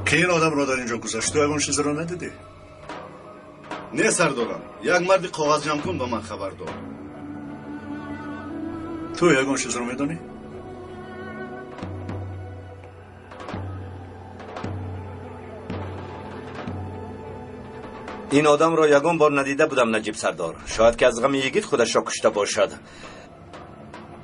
Ки ин одамро дар ин ҷо гузошт? Ту ягон чизро надидӣ? Не, сардорам, як марди коғазҷамъкун ба ман хабар дод. Ту ягон чизро медонӣ? Ин одамро ягон бор надида будам, Наҷиб сардор. Шояд ки аз ғами йигит худашро кушта бошад.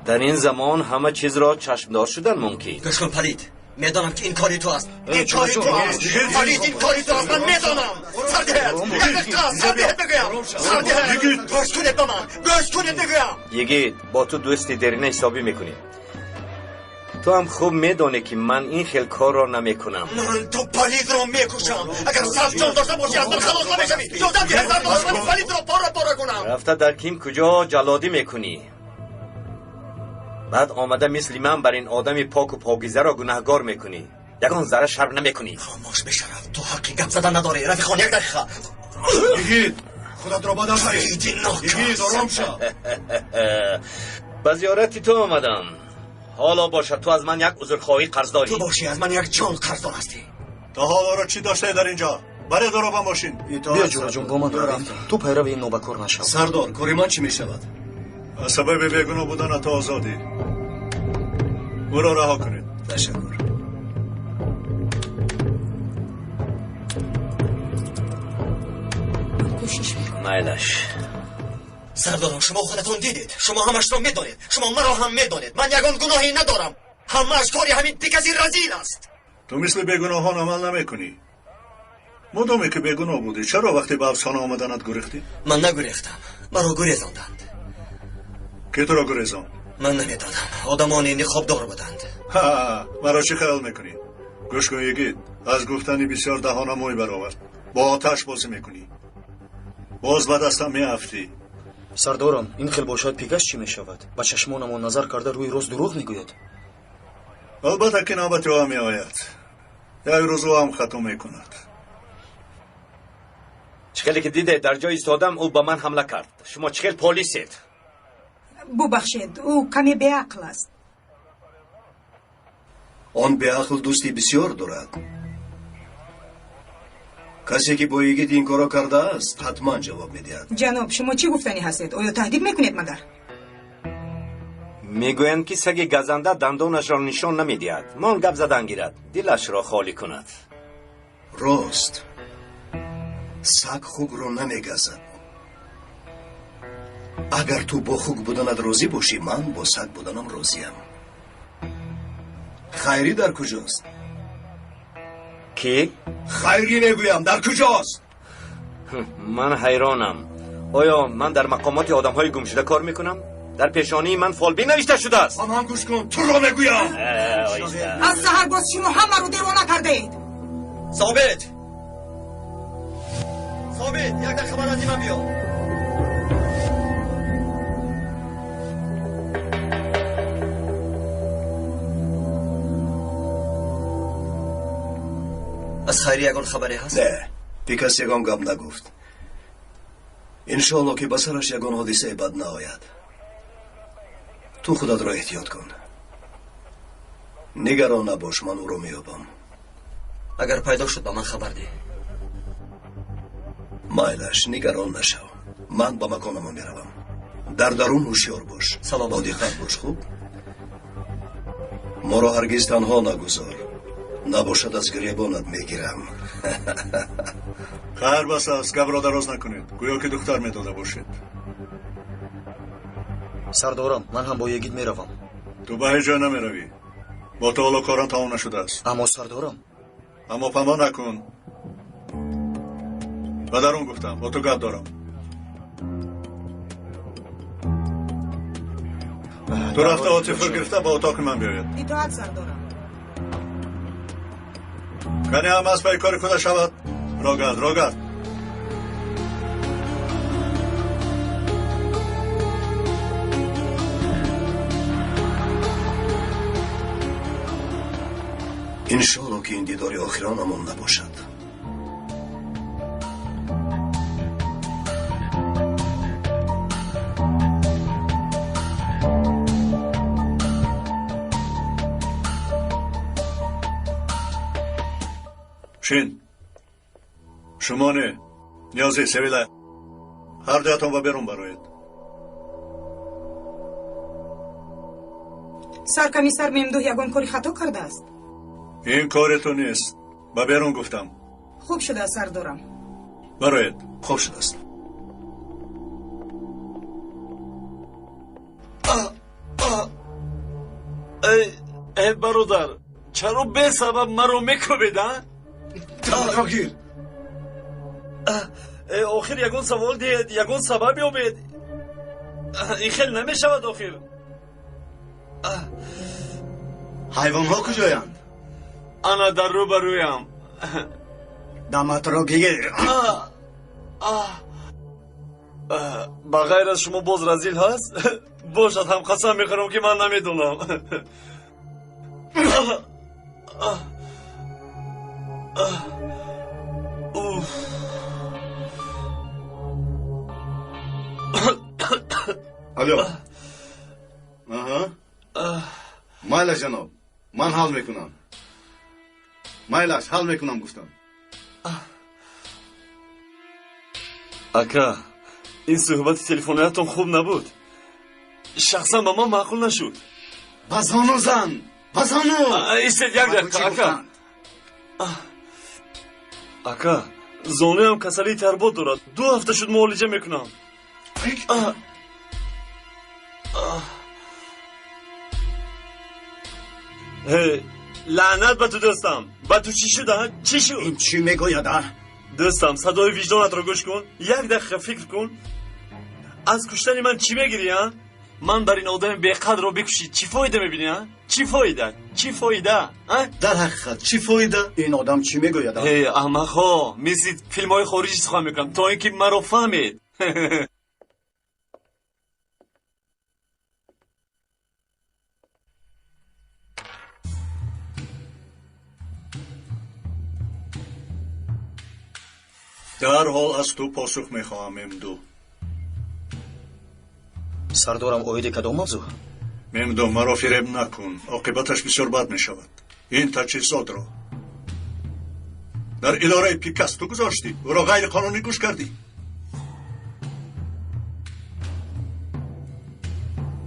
Дар ин замон ҳама чизро чашмдор шудан мумкин. Гӯш кун, палид, медонам ки ин кори ту аст. Ин кори ту аст, палид, ин кори ту аст, ман медонам. Сардиҳед, як дақиқа, сардиҳед мегӯям, сардиҳед. Гӯш кунед ба ман, гӯш кунед мегӯям. Йигит, бо ту дӯсти дерина ҳисобӣ мекунем. Ту ҳам хуб медонӣ, ки ман ин хел корро намекунам. Ман ту палидро мекушам. Агар сад ҷон дошта бошӣ, аз ман халос намешавӣ. Ёдам диҳ, сардор, ман ин палидро пора пора кунам. Рафта дар ким куҷо ҷаллодӣ мекунӣ, баъд омада мисли ман бар ин одами поку покизаро гунаҳгор мекунӣ. Ягон зарра шарм намекунӣ. Хомӯш, бешараф, ту ҳаққи гап задан надорӣ. Рафиқон, як дақиқа. Йигит, худатро ба даст гир. Палиди нокас. Йигит, ором шав. Ба зиёрати ту омадам. Ҳоло бошад, ту аз ман як узрхоҳӣ қарздорӣ. Ту бошӣ, аз ман як ҷон қарздор ҳастӣ. То ҳол оро чӣ доштаи дар ин ҷо? Баред ӯро ба мошин. Биё, ҷураҷон, бо ман равем. Ту пайрави ин нобакор нашав. Сардор, кори ман чӣ мешавад? Аз сабаби бегуноҳ буданат озодӣ. Ӯро раҳо кунед. Ташаккур. Кӯшиш мекунам. Майлаш. Сардорам, шумо худатон дидед, шумо ҳамашро медонед, шумо маро ҳам медонед. Ман ягон гуноҳе надорам, ҳамааш кори ҳамин пикаси разил аст. Ту мисли бегуноҳон амал намекунӣ. Мудоме ки бегуноҳ будӣ, чаро вақте ба афсона омаданат гурехтӣ? Ман нагурехтам, маро гурезонданд. Ки туро гурезонд? Ман намедонам, одамони ниқобдор буданд. Ҳа, маро чӣ хаёл мекунӣ? Гӯш кун, йигит, аз гуфтани бисёр даҳона мӯй баровард. Бо оташ бозӣ мекунӣ, боз ба дастам меафтӣ. Сардорам, ин хел бошад, пикаш чӣ мешавад? Ба чашмонамон назар карда рӯи рост дурӯғ мегӯяд. Албатта ки навбати ӯ ҳам меояд. Як рӯз ӯ ҳам хато мекунад. Чӣ хеле ки дидед, дар ҷои истодам, ӯ ба ман ҳамла кард. Шумо чӣ хел полисед? Бубахшед, ӯ каме беақл аст. Он беақл дӯсти бисёр дорад. Касе ки бо йигит ин корро кардааст, ҳатман ҷавоб медиҳад. Ҷаноб, шумо чӣ гуфтанӣ ҳастед? Оё таҳдид мекунед магар? Мегӯянд, ки саги газанда дандонашро нишон намедиҳад. Мон гап задан гирад, дилашро холӣ кунад. Рост, саг хугро намегазад. Агар ту бо хуг буданат розӣ бошӣ, ман бо саг буданам розиям. Хайрӣ дар куҷост? Кӣ? Хайрӣ мегӯям, дар куҷост? Ман ҳайронам. Оё ман дар мақомоти одамҳои гумшуда кор мекунам? Дар пешонии ман фолбин навишта шудааст. Ба ман гӯш кун, туро мегӯям. Оҳиста. Аз саҳар боз шумо ҳамаро девона кардаед. Собит, собит, як дақиқа ба назди ман биё. Аз хайри ягон хабаре ҳаст? Не, пикас ягон гап нагуфт. Иншоалло, ки ба сараш ягон ҳодисае бад наояд. Ту худатро эҳтиёт кун. Нигарон набош, ман ӯро меёбам. Агар пайдо шуд, ба ман хабар деҳ. Майлаш, нигарон нашав. Ман ба маконамон меравам. Дар дарун ҳушёр бош. Салом. Бо диққат бош, хуб? Моро ҳаргиз танҳо нагузор. Набошад, аз гиребонат мегирам. Хайр, бас аст, гапро дароз накунед. Гӯё ки духтар медода бошед. Сардорам, ман ҳам бо йигит меравам. Ту ба ҳеҷ ҷой намеравӣ. Бо ту ҳоло корам тамом нашудааст. Аммо сардорам. Аммо памон накун. Ба дарун гуфтам, бо ту гап дорам. Ту рафта отифро гирифта ба отоқи ман биёяд. Итоат, сардорам. Кане ҳам аз пайи кори худа шавад. Рогард, рогард. Иншоалло, ки ин дидори охиронамон набошад. Шин. Шумо не. Ниёзӣ, Севила. Ҳар дуятон ба берун бароед. Саркомиссар Мемдуҳ ягон кори хато кардааст? Ин кори ту нест. Ба берун гуфтам. Хуб шудааст, сардорам. Бароед. Хуб шудааст. Э бародар, чаро бесабаб маро мекӯбед, а? Даматро гир. Охир ягон савол диҳед, ягон сабаб ёбед. Ин хел намешавад охир. Ҳайвонҳо куҷоянд? Ана дар рӯбарӯям. Даматро гир. Ба ғайр аз шумо боз разил ҳаст? Бошад ҳам қасам мехӯрам, ки ман намедонам. Алло. Аҳа. Майлаш, ҷаноб. Ман ҳал мекунам. Майлаш, ҳал мекунам гуфтам. Ака, ин суҳбати телефониятон хуб набуд. Шахсан ба ман маъқул нашуд. Ба зону зан! Ба зону! Истед як дақиқа, ака. Ака, зонуям касалии тарбот дорад. 2 ҳафта шуд муолиҷа мекунам. Лаънат ба ту, дӯстам. Ба ту чӣ шуд, а? Чӣ шуд? Ин чӣ мегӯяд, а? Дӯстам, садои виҷдонатро гӯш кун. Як дақиқа фикр кун. Аз куштани ман чӣ мегирӣ, а? Ман бар ин одами беқадрро бикушӣ, чӣ фоида мебинӣ, а? Чӣ фоида? Чӣ фоида, а? Дар ҳақиқат чӣ фоида? Ин одам чӣ мегӯяд, а? Эй, аҳмақҳо, мисли филмҳои хориҷӣ сухан мекунам, то ин ки маро фаҳмед. Дарҳол аз ту посух мехоҳам, Мемду. Сардорам, оиди кадом мавзӯъ? Мемду, маро фиреб накун. Оқибаташ бисёр бад мешавад. Ин таҷҳизотро дар идораи Пикас ту гузоштӣ, ӯро ғайриқонунӣ гӯш кардӣ.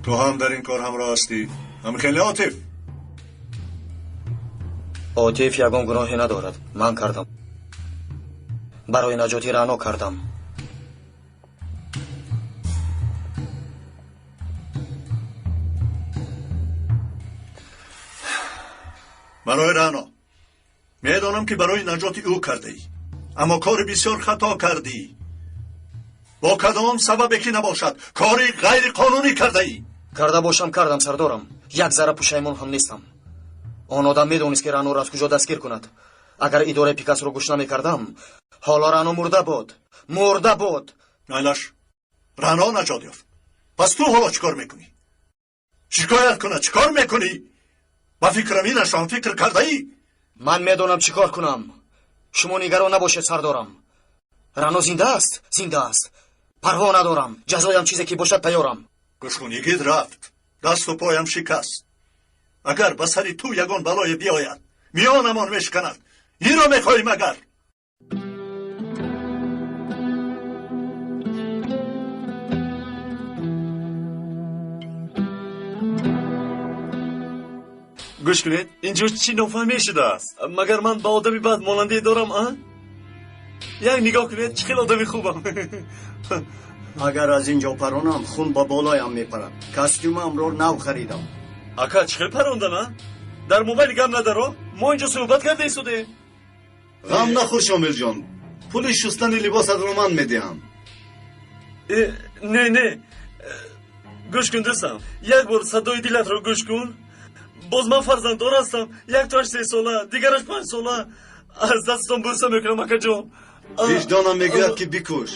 Ту ҳам дар ин кор ҳамроҳ ҳастӣ. Ҳамхеле, Отиф? Отиф ягон гуноҳе надорад. Ман кардам. Барои наҷоти Раъно кардам. Барои Раъно. Медонам, ки барои наҷоти ӯ кардаӣ, аммо кори бисёр хато кардӣ. Бо кадом сабабе ки набошад, кори ғайриқонунӣ кардаӣ. Карда бошам, кардам, сардорам. Як зарра пушаймон ҳам нестам. Он одам медонист, ки Раъноро аз куҷо дастгир кунад. Агар идораи Пикасро гӯш намекардам, ҳоло Раъно мурда буд. Мурда буд. Найлаш, Раъно наҷот ёфт. Пас ту ҳоло чӣ кор мекунӣ? Шикоят кунад, чӣ кор мекунӣ? Ба фикрам инашон фикр кардаӣ? Ман медонам чӣ кор кунам. Шумо нигарон набошед, сардорам. Раъно зинда аст? Зинда аст. Парво надорам. Ҷазоям чизе ки бошад, тайёрам. Гӯш кун, йигит рафт. Дасту поям шикаст. Агар ба сари ту ягон балое биёяд, миёнамон мешиканад. Инро мехоҳӣ магар? Гӯш кунед, инҷо чӣ нофаҳмӣ шудааст? Магар ман ба одами бад монандӣ дорам, а? Як нигоҳ кунед, чӣ хел одами хубам. Агар аз ин ҷо паронам, хун ба болоям мепарад. Костюмамро нав харидам. Ака, чӣ хел парондан, а? Дар мобайли гап надаро? Мо инҷо суҳбат карда истодем. Ғам нахӯр, Шомилҷон. Пули шустани либосатро ман медиҳам. Не, не. Гӯш кун, дӯстам. Як бор садои дилатро гӯш кун. Боз ман фарзанддор ҳастам. Яктоаш 3 сола, дигараш 5 сола. Аз дастатон бӯса мекунам, акаҷон. Виҷдонам мегӯяд, ки бикуш.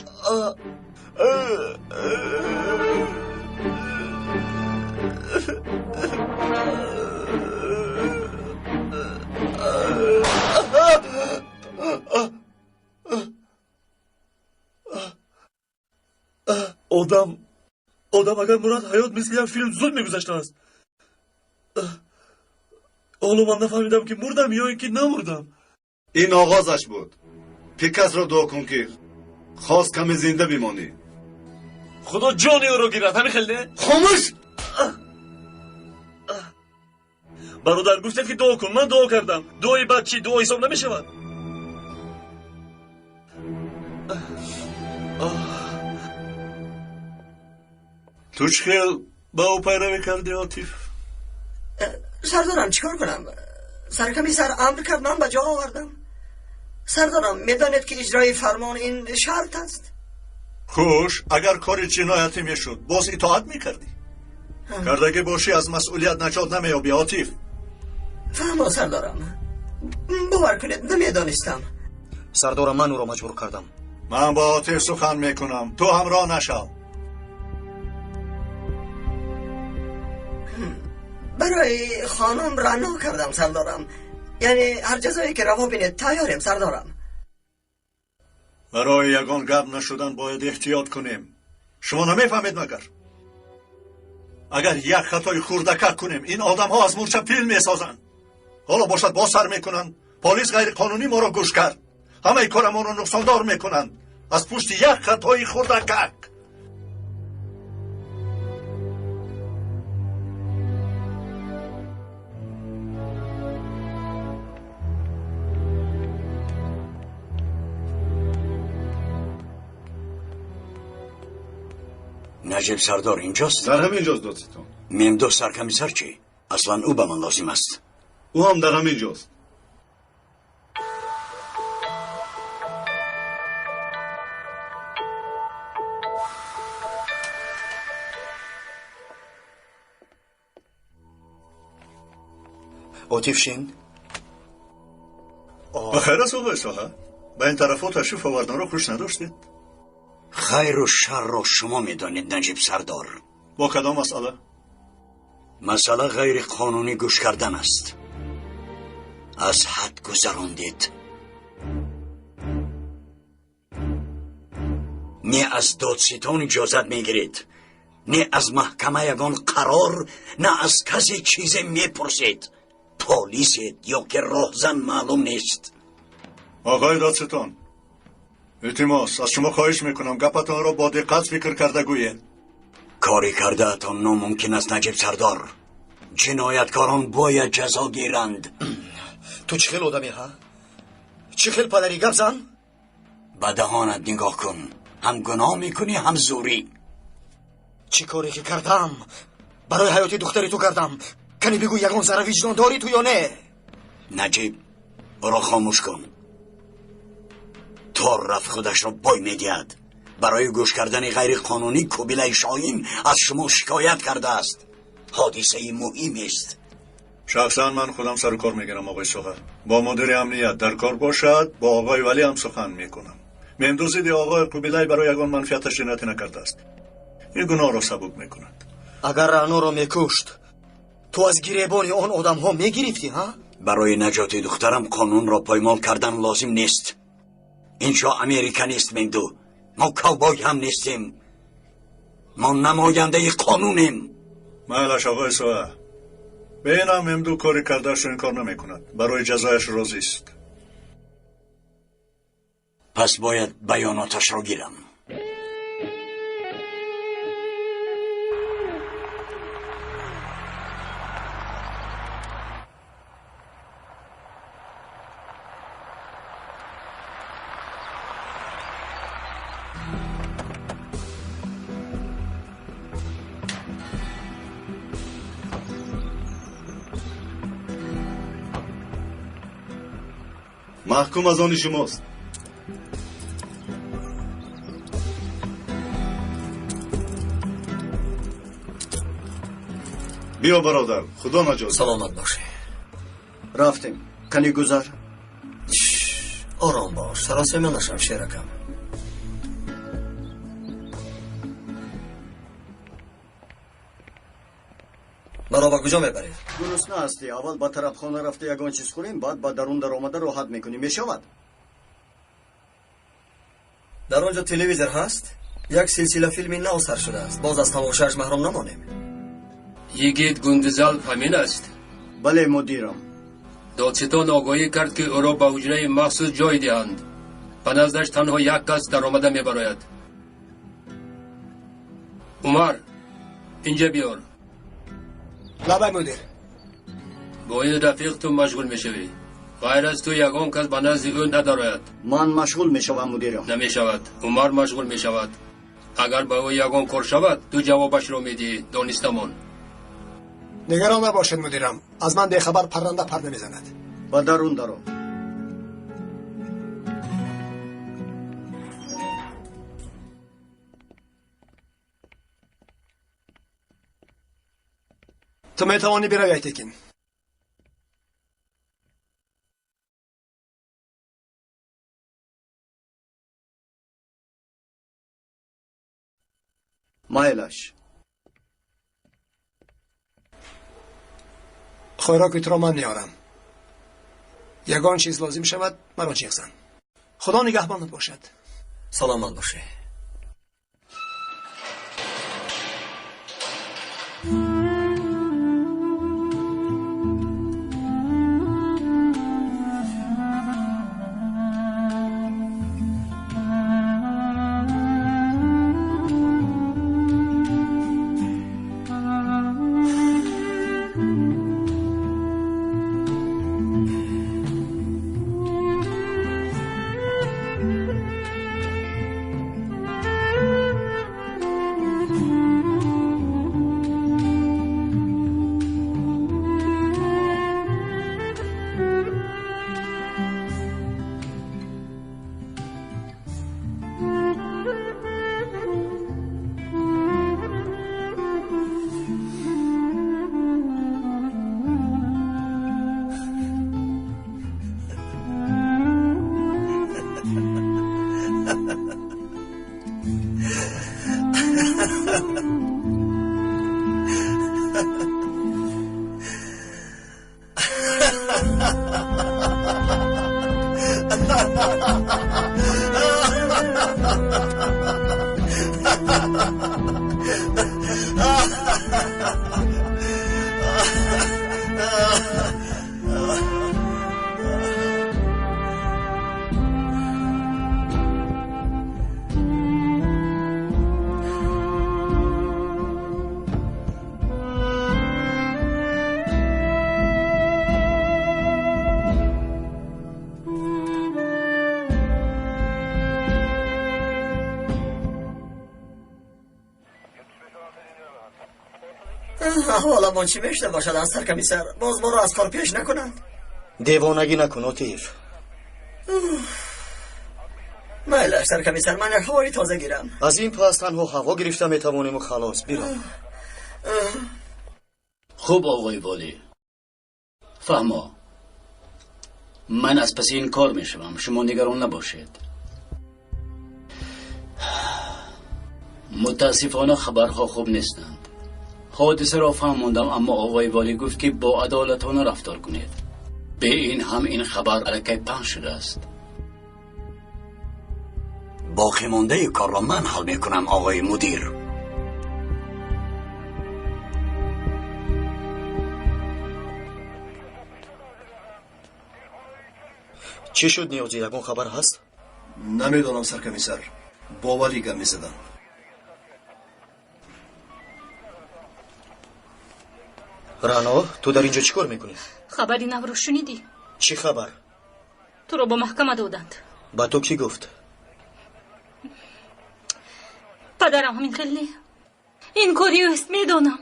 Одам агар мурад, ҳаёт мисли як филм зуд мегузаштааст. Ҳоло ман нафаҳмидам, ки мурдам ё ин ки намурдам. Ин оғозаш буд. Пикасро дуо кун, ки хост каме зинда бимонӣ. Худо ҷони ӯро гирад, ҳамин хел не? Хомӯш! Бародар, гуфтед, ки дуо кун, ман дуо кардам. Дуои бад чӣ, дуо ҳисоб намешавад? Ту чӣ хел ба ӯ пайравӣ кардӣ, Отиф? Сардорам, чикор кунам? Саркамисар амр кард, ман ба ҷо овардам. Сардорам, медонед, ки иҷрои фармон ин шарт аст. Хуш, агар кори ҷиноятӣ мешуд, боз итоат мекардӣ? Кардагӣ бошӣ, аз масъулият наҷот намеёбӣ, Отиф. Фаҳмо, сардорам, бовар кунед, намедонистам. Сардорам, ман ӯро маҷбур кардам. Ман бо Отиф сухан мекунам, ту ҳамроҳ нашав. Барои хонум Рано кардам, сардорам. Яъне ҳар ҷазое ки раво бинед, тайёрем, сардорам. Барои ягон гап нашудан бояд эҳтиёт кунем. Шумо намефаҳмед магар? Агар як хатои хурдакак кунем, ин одамҳо аз мӯрча фил месозанд. Ҳоло бошад, боз сар мекунанд: полис ғайриқонунӣ моро гӯш кард. Ҳамаи корамонро нуқсондор мекунанд аз пушти як хатои хурдакак. Наҷиб сардор инҷост? Дар ҳамин ҷост, додситон. Мемдо саркамисар чӣ? Аслан ӯ ба ман лозим аст. Ӯ ҳам дар ҳамин ҷост. Отиф, шин. Ба хайр аст, оқои Соҳа? Ба ин тарафҳо ташриф оварданро хуш надоштед. Хайру шарро шумо медонед, Наҷиб сардор. Бо кадом масъала? Масъала ғайриқонунӣ гӯш кардан аст. Аз ҳад гузарондед. Не аз додситон иҷозат мегиред, не аз маҳкама ягон қарор, на аз касе чизе мепурсед. Полисед ё ки роҳзан, маълум нест. Оқои додситон, илтимос, аз шумо хоҳиш мекунам, гапатонро бо диққат фикр карда гӯед. Кори кардаатон номумкин аст, Наҷиб сардор. Ҷинояткорон бояд ҷазо гиранд. Ту чӣ хел одамӣ, ҳа? Чӣ хел падарӣ, гап зан? Ба даҳонат нигоҳ кун. Ҳам гуноҳ мекунӣ, ҳам зӯрӣ. Чӣ коре ки кардам, барои ҳаёти духтари ту кардам. Кани бигӯ, ягон зарра виҷдон дорӣ ту ё не? Наҷиб, ӯро хомӯш кун. То рафт худашро бой медиҳад. Барои гӯш кардани ғайриқонунӣ Кубилаи Шоҳин аз шумо шикоят кардааст. Ҳодисаи муҳимест. Шахсан ман худам сару кор мегирам, оқои Соҳа. Бо мудири амният дар кор бошад, бо оқои Валӣ ҳам сухан мекунам. Мемду зидди оқои Қубилай барои ягон манфиаташ ҷиноятӣ накардааст. Ин гуноҳро сабук мекунад. Агар Раъноро мекушт, ту аз гиребони он одамҳо мегирифтӣ, ҳа? Барои наҷоти духтарам қонунро поймол кардан лозим нест. Инҷо Америка нест, Менду. Мо ковбой ҳам нестем. Мо намояндаи қонунем. Майлаш, оқои Соҳа. Бинам, Мемду кори кардаашро инкор намекунад, барои ҷазояш розист. Пас бояд баёноташро гирам. Маҳкум аз они шумост. Биё, бародар, худо наҷот. Саломат бошӣ. Рафтем, кани гузар. Ором бош, саросема нашав, шеракам. Маро ба куҷо мебаред? Гурусна ҳастӣ. Аввал ба тарабхона рафта ягон чиз хӯрем, баъд ба дарун даромада роҳат мекунӣ, мешавад? Дар он ҷо телевизор ҳаст? Як силсила филми нав сар шудааст, боз аз тамошояш маҳрум намонем. Йигит Гундузалп ҳамин аст? Бале, мудирам. Додситон огоҳӣ кард, ки ӯро ба ҳуҷраи махсус ҷой диҳанд. Ба наздаш танҳо як кас даромада мебарояд. Умар, инҷа биёр. Лабай, мудир. Бо ин рафиқ ту машғул мешавӣ. Ғайр аз ту ягон кас ба назди ӯ надарояд. Ман машғул мешавам, мудирам. Намешавад. Умар машғул мешавад. Агар ба ӯ ягон кор шавад, ту ҷавобашро медиҳӣ, донистамон. Нигарон набошед, мудирам. Аз ман бехабар парранда пар намезанад. Ба дарун даро. Ту метавонӣ биравӣ, Айтекин. Майлаш. Хӯроки туро ман меорам. Ягон чиз лозим шавад, маро ҷиғ зан. Худо нигаҳбонат бошад. Саломат бошӣ. Аҳволамон чӣ мешуда бошад, аз саркомиссар? Боз моро аз кор пеш накунанд. Девонагӣ накун, Отиев. Майлаш, саркомиссар, ман як ҳавои тоза гирам. Аз ин пас танҳо ҳаво гирифта метавонему халос. Бирав. Хуб, оғои волӣ, фаҳмо, ман аз паси ин кор мешавам, шумо нигарон набошед. Мутаассифона, хабарҳо хуб нестанд. Ҳодисаро фаҳмондам, аммо оғои волӣ гуфт, ки бо адолатона рафтор кунед. Бе ин ҳам ин хабар аллакай паҳн шудааст. Боқимондаи корро ман ҳал мекунам, оғои мудир. Чӣ шуд, Ниёзӣ, ягон хабар ҳаст? Намедонам, саркомиссар. Бо валӣ гап мезадам. Рано, ту дар ин ҷо чӣ кор мекунӣ? Хабари навро шунидӣ? Чӣ хабар? Туро ба маҳкама доданд. Ба ту кӣ гуфт? Падарам ҳамин хел не. Ин кори ӯст, медонам.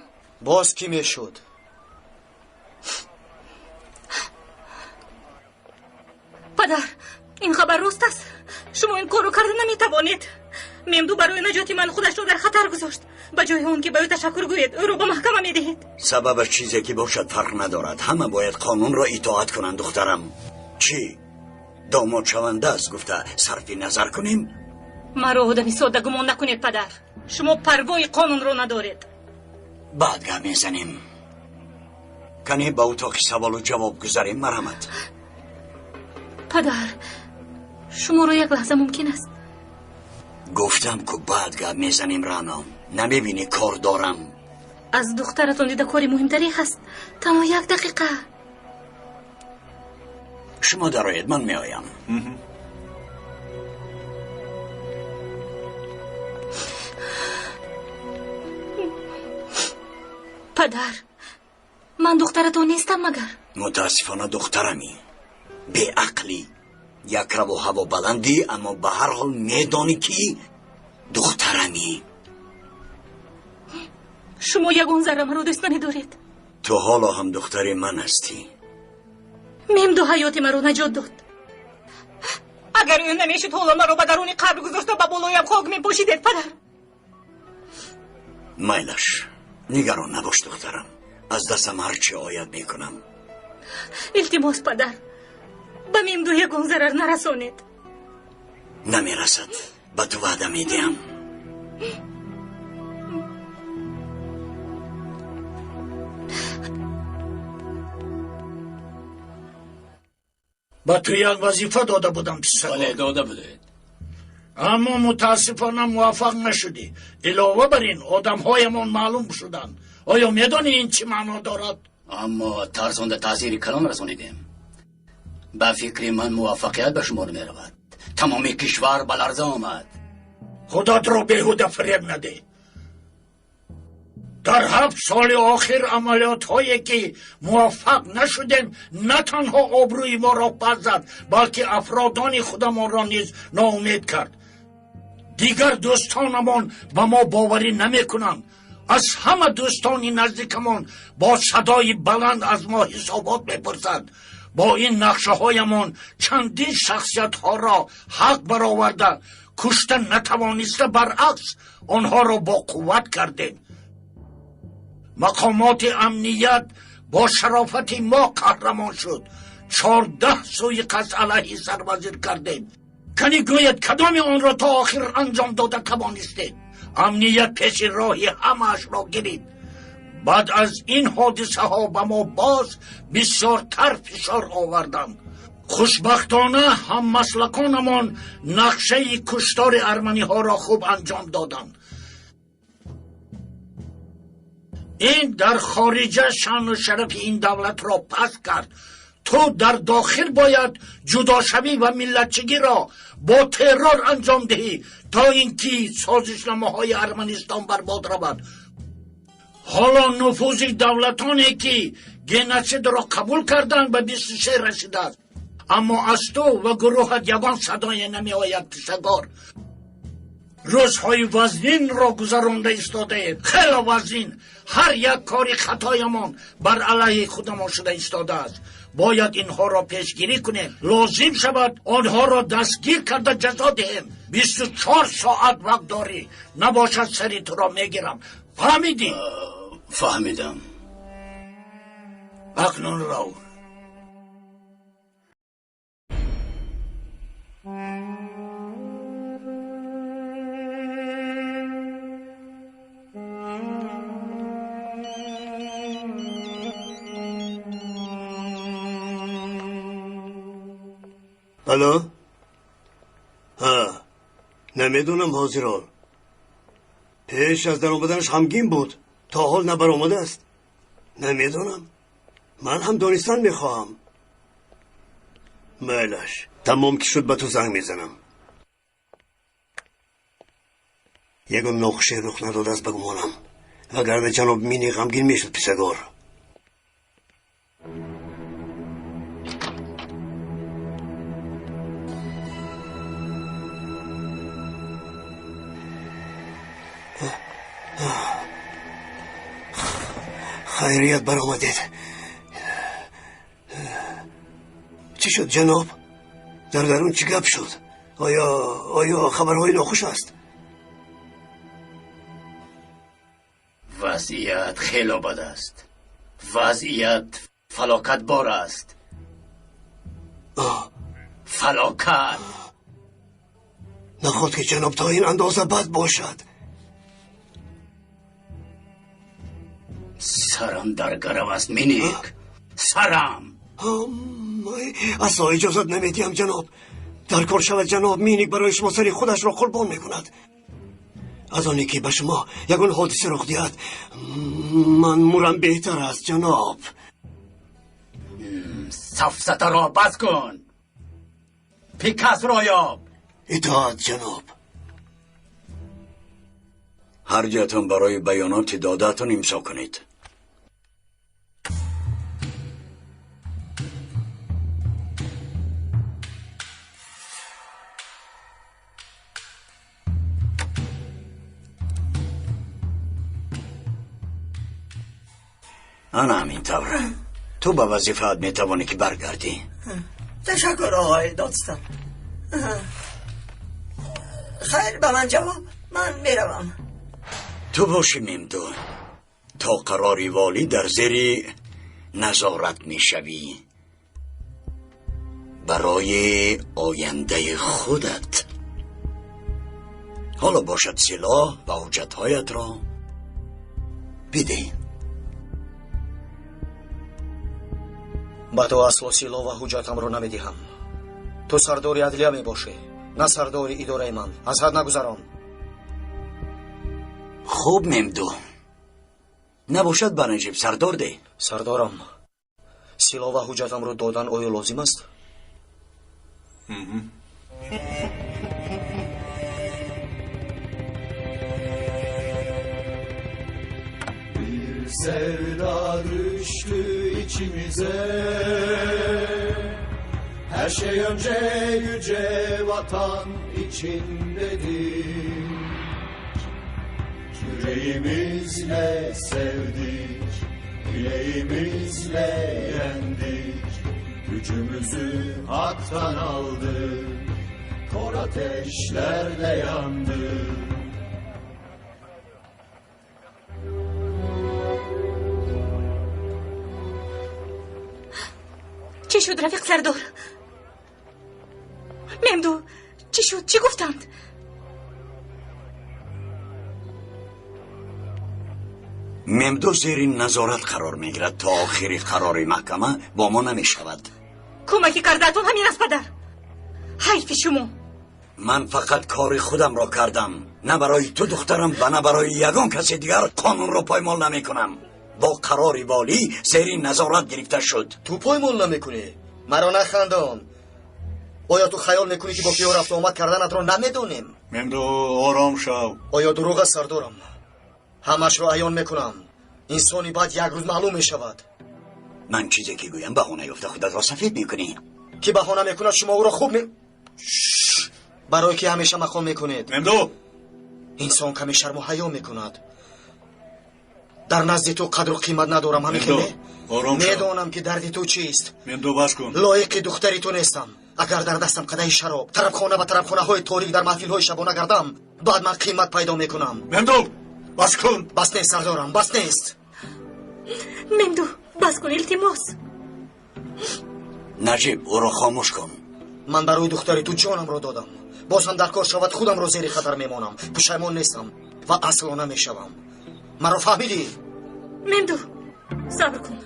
Боз кӣ мешуд? Падар, ин хабар рост аст. Шумо ин корро карда наметавонед. Мемду барои наҷоти ман худашро дар хатар гузошт. Ба ҷои он ки ба ӯ ташаккур гӯед, ӯро ба маҳкама медиҳед. Сабабаш чизе ки бошад, фарқ надорад. Ҳама бояд қонунро итоат кунанд, духтарам. Чӣ, домод шаванда аст гуфта сарфи назар кунем? Маро одами содда гумон накунед, падар. Шумо парвои қонунро надоред. Баъд гап мезанем. Кане, ба утоқи саволу ҷавоб гузарем, марҳамат. Падар, шуморо як лаҳза мумкин аст? Гуфтам ку, баъд гап мезанем, Рано. Намебинӣ, кор дорам? Аз духтаратон дида кори муҳимтаре ҳаст. Танҳо як дақиқа. Шумо дароед, ман меоям. Падар, ман духтаратон нестам магар? Мутаассифона, духтарамӣ. Беақлӣ, якраву ҳавобаландӣ, аммо ба ҳар ҳол медонӣ, ки духтарамӣ. Шумо ягон зарра маро дӯст намедоред. Ту ҳоло ҳам духтари ман ҳастӣ. Мемду ҳаёти маро наҷот дод. Агар ӯ намешуд, ҳоло маро ба даруни қабр гузошта, ба болоям хок мепошидед, падар. Майлаш, нигарон набош, духтарам. Аз дастам ҳар чӣ ояд, мекунам. Илтимос, падар, ба Мемду ягон зарар нарасонед. Намерасад, ба ту ваъда медиҳам. Ба ту як вазифа дода будам, писар. Бале, дода будед. Аммо мутаассифона муваффақ нашудӣ. Илова бар ин, одамҳоямон маълум шуданд. Оё медонӣ, ин чӣ маъно дорад? Аммо тарсонда таъсири калон расонидем. Ба фикри ман, муваффақият ба шумор меравад. Тамоми кишвар ба ларза омад. Худатро беҳуда фиреб надеҳ. Дар 7 соли охир амалиётҳое ки муваффақ нашудем, на танҳо обрӯи моро пас зад, балки афродони худамонро низ ноумед кард. Дигар дӯстонамон ба мо боварӣ намекунанд. Аз ҳама дӯстони наздикамон бо садои баланд аз мо ҳисобот мепурсанд. Бо ин нақшаҳоямон чандин шахсиятҳоро ҳақ бароварда, кушта натавониста, баръакс, онҳоро бо қувват кардем. Мақомоти амният бо шарофати мо қаҳрамон шуд. 14 сӯиқасд алайҳи сарвазир кардем. Кани гӯяд, кадоми онро то охир анҷом дода тавонистед? Амният пеши роҳи ҳамаашро гирифт. Баъд аз ин ҳодисаҳо ба мо боз бисёртар фишор оварданд. Хушбахтона, ҳаммаслаконамон нақшаи куштори арманиҳоро хуб анҷом доданд. Ин дар хориҷа шаъну шарафи ин давлатро паст кард. Ту дар дохил бояд ҷудошавӣ ва миллатчигиро бо террор анҷом диҳӣ, то ин ки созишномаҳои Арманистон барбод равад. Ҳоло нуфузи давлатоне ки геноцидро қабул карданд, ба 23 расидааст, аммо аз ту ва гурӯҳат ягон садое намеояд. Писагор, рӯзҳои вазнинро гузаронда истодаем, хело вазнин. Ҳар як кори хатоямон бар алайҳи худамон шуда истодааст. Бояд инҳоро пешгирӣ кунем, лозим шавад, онҳоро дастгир карда ҷазо диҳем. 24 соат вақт дорӣ, набошад, сари туро мегирам. Фаҳмидӣ? Фаҳмидам. Акнун рав. Алло, ҳа, намедонам, ҳозирон пеш аз даромаданаш ғамгин буд, то ҳол набаромадааст. Намедонам, ман ҳам донистан мехоҳам. Майлаш, тамом ки шуд, ба ту занг мезанам. Ягон нохуше рух надодааст, ба гумонам, вагарна ҷаноб Мини ғамгин мешуд, писагор. Хайрият, баромадед. Чӣ шуд, ҷаноб? Дар дарун чӣ гап шуд? Оё хабарҳои нохуш аст? Вазъият хело бад аст, вазъият фалокатбор аст, фалокат. Наход ки, ҷаноб, то ин андоза бад бошад. Сарам дар гарав аст, Миник, сарам. Асло иҷозат намедиҳам, ҷаноб. Дар кор шавад, ҷаноб Миник барои шумо сари худашро қурбон мекунад. Аз оне ки ба шумо ягон ҳодиса рух диҳад, ман мурам беҳтар аст, ҷаноб. Сафсатаро бас кун. Пикасро ёб. Итоат, ҷаноб. Ҳар ҷоятон барои баёноти додаатон имзо кунед. Ана ҳамин тавр. Ту ба вазифаат метавонӣ ки баргардӣ. Ташаккур, оғои додстон. Хайр, ба ман ҷавоб, ман меравам. Ту бошӣ, Мемду, то қарори волӣ дар зери назорат мешавӣ барои ояндаи худат. Ҳоло бошад, силоҳ ва ҳуҷҷатҳоятро бидеҳ. Ба ту асло силоҳ ва ҳуҷҷатамро намедиҳам. Ту сардори адлия мебошӣ, на сардори идораи ман. Аз ҳад нагузарон. Хуб, Мемду, набошад, ба Наҷиб сардор деҳ. Сардорам, силоҳ ва ҳуҷҷатамро додан оё лозим аст? Bir sevda düştü içimize. Her şey önce yüce vatan için dedik. Yüreğimizle sevdik, bileğimizle yendik. Gücümüzü haktan aldık, kor ateşlerde yandık. Чӣ шуд, рафиқ сардор? Мемду, чӣ шуд? Чӣ гуфтанд? Мемду зери назорат қарор мегирад. То охири қарори маҳкама бо мо намешавад. Кӯмаки кардаатон ҳамин аст, падар. Ҳайфи шумо. Ман фақат кори худамро кардам. На барои ту, духтарам, ва на барои ягон каси дигар қонунро поймол намекунам. Бо қарори волӣ зери назорат гирифта шуд. Ту поймол намекунӣ? Маро нахандон. Оё ту хаёл мекунӣ, ки бо киё рафту омад карданатро намедонем? Мемду, ором шав. Оё дурӯғ аст, сардорам? Ҳамашро аён мекунам. Инсони бад як рӯз маълум мешавад. Ман чизе ки гӯям, баҳона ёфта худатро сафед мекунӣ. Ки баҳона мекунад, шумо ӯро хуб ме, барое ки ҳамеша мақом мекунед. Мемду, инсон каме шарму ҳаё мекунад. Дар назди ту қадру қимат надорам, ҳамин хеле? Ором шав. Медонам, ки дарди ту чист. Мемду, бас кун. Лоиқи духтари ту нестам. Агар дар дастам қадаҳи шароб, тарабхона ба тарабхонаҳои торик, дар маҳфилҳои шабона гардам, баъд ман қимат пайдо мекунам. Мемду, бас кун. Бас нест, сардорам, бас нест. Мемду, бас кун, илтимос. Наҷиб, ӯро хомӯш кун. Ман барои духтари ту ҷонамро додам. Боз ҳам дар кор шавад, худамро зери хатар мемонам. Пушаймон нестам ва асло намешавам. Маро фаҳмидӣ? Мемду, сабр кун.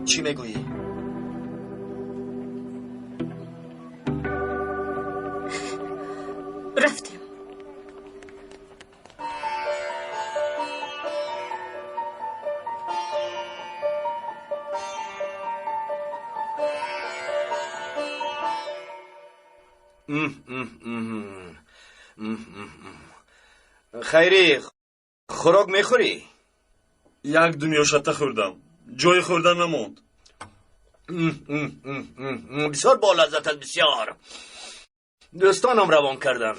Чӣ мегӯӣ? Рафтем. Хайрӣ, хӯрок мехӯрӣ? Як дунё шатта хӯрдам, ҷои хӯрдан намонд. Бисёр болаззат аст, бисёр. Дӯстонам равон кардам.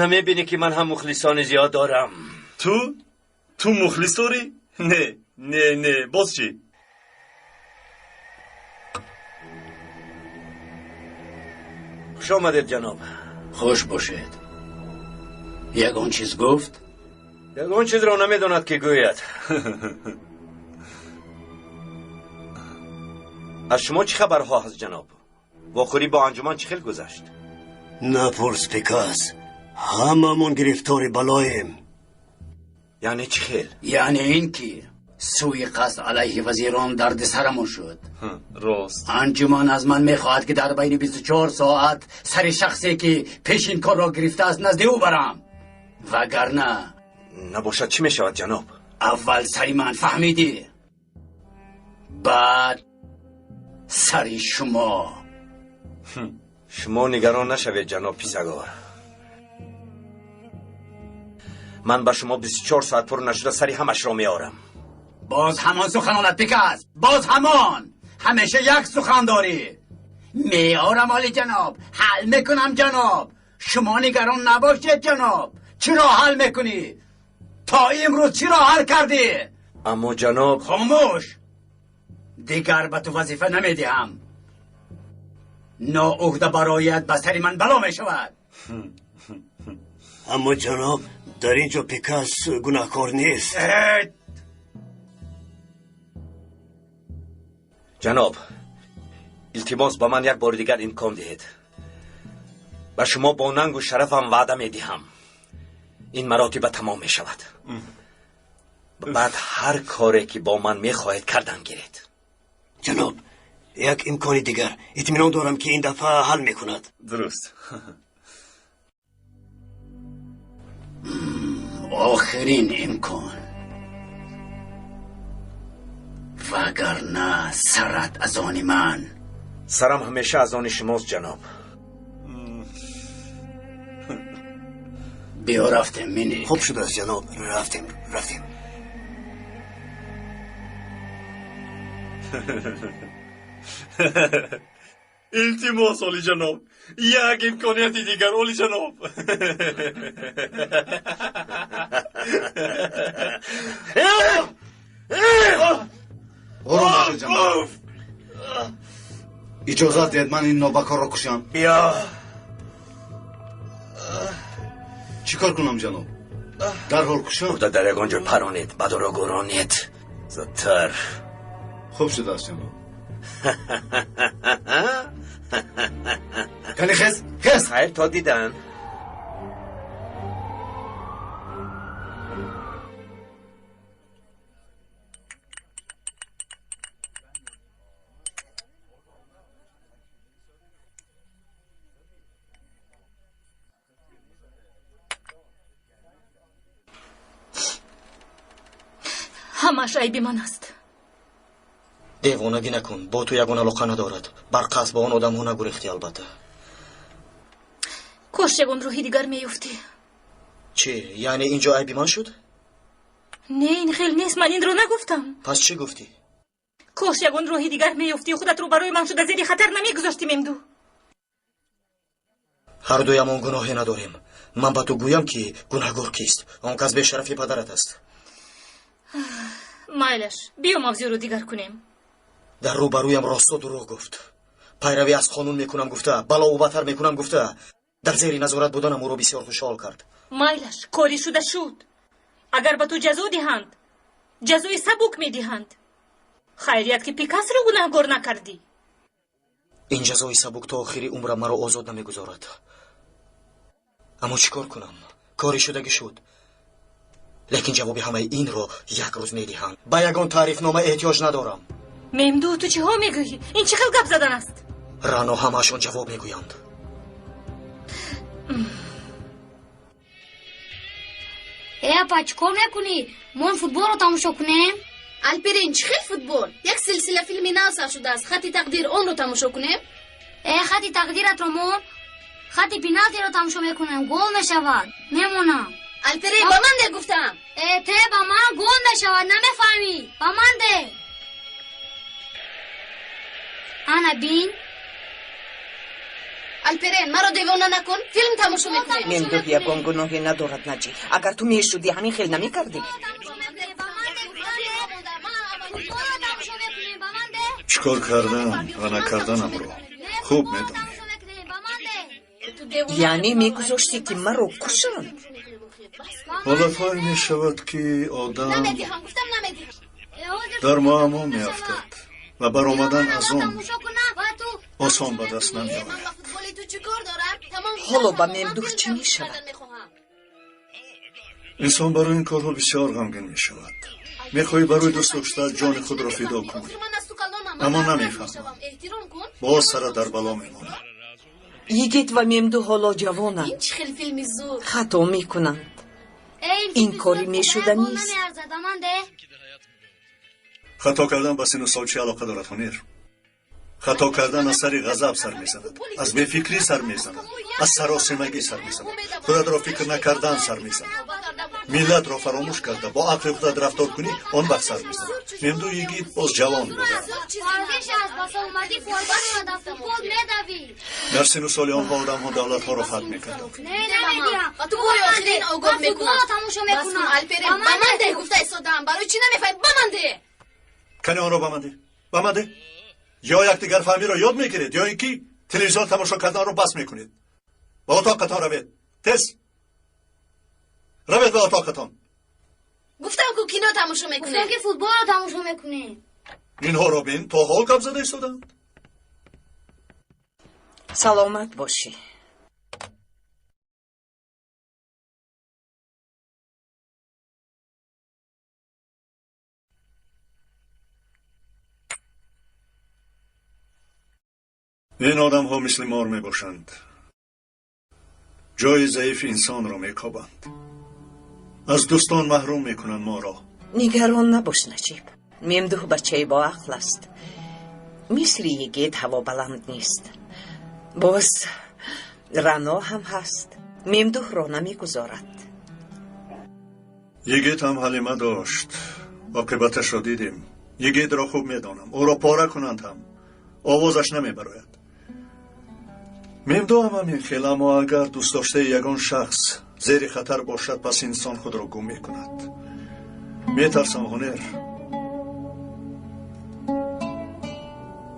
Намебинӣ, ки ман ҳам мухлисони зиёд дорам? Ту мухлис дорӣ? Не, не, не, боз чӣ? Хуш омадед, ҷаноб. Хуш бошед. Ягон чиз гуфт? Ягон чизро намедонад, ки гӯяд. Аз шумо чӣ хабарҳо ҳаст, ҷаноб? Вохӯрӣ бо анҷуман чӣ хел гузашт? Напурс, Пикас, ҳамамон гирифтори балоем. Яъне чӣ хел? Яъне ин ки сӯи қасд алайҳи вазирон дарди сарамон шуд. Рост. Анҷуман аз ман мехоҳад, ки дар байни 24 соат сари шахсе, ки пеш ин корро гирифтааст, назди ӯ барам, вагарна Набошад, чӣ мешавад, ҷаноб? Аввал сари ман, фаҳмидӣ? Баъд сари шумо. Шумо нигарон нашавед, ҷаноб Писагор. Ман ба шумо 24 соат пур нашуда сари ҳамашро меорам. Боз ҳамон суханонат, Пикас, боз ҳамон. Ҳамеша як сухан дорӣ. Меорам, олиҷаноб, ҳал мекунам, ҷаноб. Шумо нигарон набошед, ҷаноб. Чиро ҳал мекунӣ? То имрӯз чиро ҳал кардӣ? Аммо ҷаноб. Хомӯш! Дигар ба ту вазифа намедиҳам. Ноуҳда барояд, ба сари ман бало мешавад. Аммо ҷаноб, дар ин ҷо Пикас гунаҳкор нест. Ҷаноб, илтимос, ба ман як бори дигар имкон диҳед. Ба шумо бо нангу шарафам ваъда медиҳам, ин маротиба тамом мешавад. Баъд ҳар коре ки бо ман мехоҳед кардан гиред. Ҷаноб, як имкони дигар. Итминон дорам, ки ин дафъа ҳал мекунад. Дуруст. Охирин имкон, вагарна сарат аз они ман. Сарам ҳамеша аз они шумост, ҷаноб. Биё, рафтем, Миник. Хуб шудааст, ҷаноб, рафтем, рафтем. Илтимос, олиҷаноб, як имконияти дигар, олиҷаноб. Ором бошед, ҷаноб. Иҷозат диҳед, ман ин нобакорро кушам. Биё. Чӣ кор кунам, ҷаноб? Дарҳол кушам? Бурда дар ягон ҷой паронед, ба дурӯғ гӯронед. Зудтар. Хуб шудааст, ҷаноб. Кани, хез, хез. Хайр то дидан. Ҳамааш айби ман аст. Девонагӣ накун, бо ту ягон алоқа надорад. Бар қасд ба он одамҳо нагурехтӣ, албатта. Кош ягон роҳи дигар меёфтӣ. Чӣ, яъне ин ҷо айби ман шуд? Не, ин хел нест, ман инро нагуфтам. Пас чӣ гуфтӣ? Кош ягон роҳи дигар меёфтӣ, худатро барои ман шуда зери хатар намегузоштӣ, Мемду. Ҳар дуямон гуноҳе надорем. Ман ба ту гӯям, ки гунаҳгор кист. Он кас бешарафи падарат аст. Майлаш, биё мавзӯъро дигар кунем. Дар рӯбарӯям росто дурӯғ гуфт. Пайравӣ аз қонун мекунам гуфта, балову батар мекунам гуфта, дар зери назорат буданам ӯро бисёр хушҳол кард. Майлаш, кори шуда шуд. Агар ба ту ҷазо диҳанд, ҷазои сабук медиҳанд. Хайрият, ки Пикасро гунаҳгор накардӣ. Ин ҷазои сабук то охири умрам маро озод намегузорад. Аммо чӣ кор кунам? Кори шудагӣ шуд. Лекин ҷавоби ҳамаи инро як рӯз медиҳам. Ба ягон таърифнома эҳтиёҷ надорам. Мемду, ту чиҳо мегӯӣ? Ин чӣ хел гап задан аст? Рано, ҳамаашон ҷавоб мегӯянд. Э, апа, чӣ кор мекунӣ? Мо футболро тамошо кунем? Алперин, чӣ хел футбол? Як силсила филми нав сар шудааст, «Хати тақдир», онро тамошо кунем. Э, хати тақдиратро мон, хати пеналтиро тамошо мекунем, гол мешавад, мемонам. Алперин, ба ман де, гуфтам. Э, те ба ман, гол мешавад, намефаҳмӣ? Ба ман де. Ана бин. Алперен, маро девона накун, филм тамошо мекунем. Мемдуҳ ягон гуноҳе надорад, Наҷӣ. Агар ту мешудӣ, ҳамин хел намекардӣ. Чӣ кор кардан ва накарданамро хуб медонӣ. Яъне мегузоштӣ, ки маро кушанд? Ҳолатҳое мешавад, ки одам Намедиҳам, гуфтам, намедиҳам. дар муаммо меафтад ва баромадан аз он осон ба даст намеояд. Футболи ту чӣ кор дорам? Тамом. Ҳоло ба Мемдуҳ чӣ мешавад? Инсон барои ин корҳо бисёр ғамгин мешавад. Мехоҳӣ барои дӯст доштаат ҷони худро фидо кунӣ, аммо намефаҳмам, боз сара дар бало мемонад. Йигит ва Мемду ҳоло ҷавонанд. Ин чӣ хел филми зур! Хато мекунанд. Ин кори мешуда нест. Хато кардан ба сину сол чӣ алоқа дорад, Ҳунер? Хато кардан аз сари ғазаб сар мезанад, аз бефикрӣ сар мезанад, аз саросимагӣ сар мезанад, худатро фикр накардан сар мезанад. Миллатро фаромӯш карда бо ақли худат рафтор кунӣ, он вақт сар мезанад. Мемду йигит боз ҷавон буда. Дар сину соли онҳо одамҳо давлатҳоро фатҳ мекарданд. Ту бори охирин огоҳ мекунам. Ба ман деҳ гуфта истодаам. Барои чӣ намефаҳмӣ? Ба ман деҳ. Кани онро ба ман деҳ, ба ман деҳ. Ё якдигарфаҳмиро ёд мегиред, ё ин ки телевизор тамошо карданро бас мекунед. Ба отоқатон равед, тез равед ба отоқатон. Гуфтам ку кино тамошо мекунем. Гуфтам ки футболро тамошо мекунем. Инҳоро бин, то ҳол гап зада истодаанд. Саломат бошӣ. Ин одамҳо мисли мор мебошанд, ҷои заифи инсонро мекобанд, аз дӯстон маҳрум мекунанд моро. Нигарон набош, Наҷиб. Мемдуҳ бачаи боақл аст, мисли йигит ҳавобаланд нест. Боз Рано ҳам ҳаст, Мемдуҳро намегузорад. Йигит ҳам ҳалима дошт, оқибаташро дидем. Йигитро хуб медонам, ӯро пора кунанд ҳам овозаш намебарояд. Мемдуҳам ҳамин хел, аммо агар дӯстдоштаи ягон шахс зери хатар бошад, пас инсон худро гум мекунад. Метарсам, Ҳунер,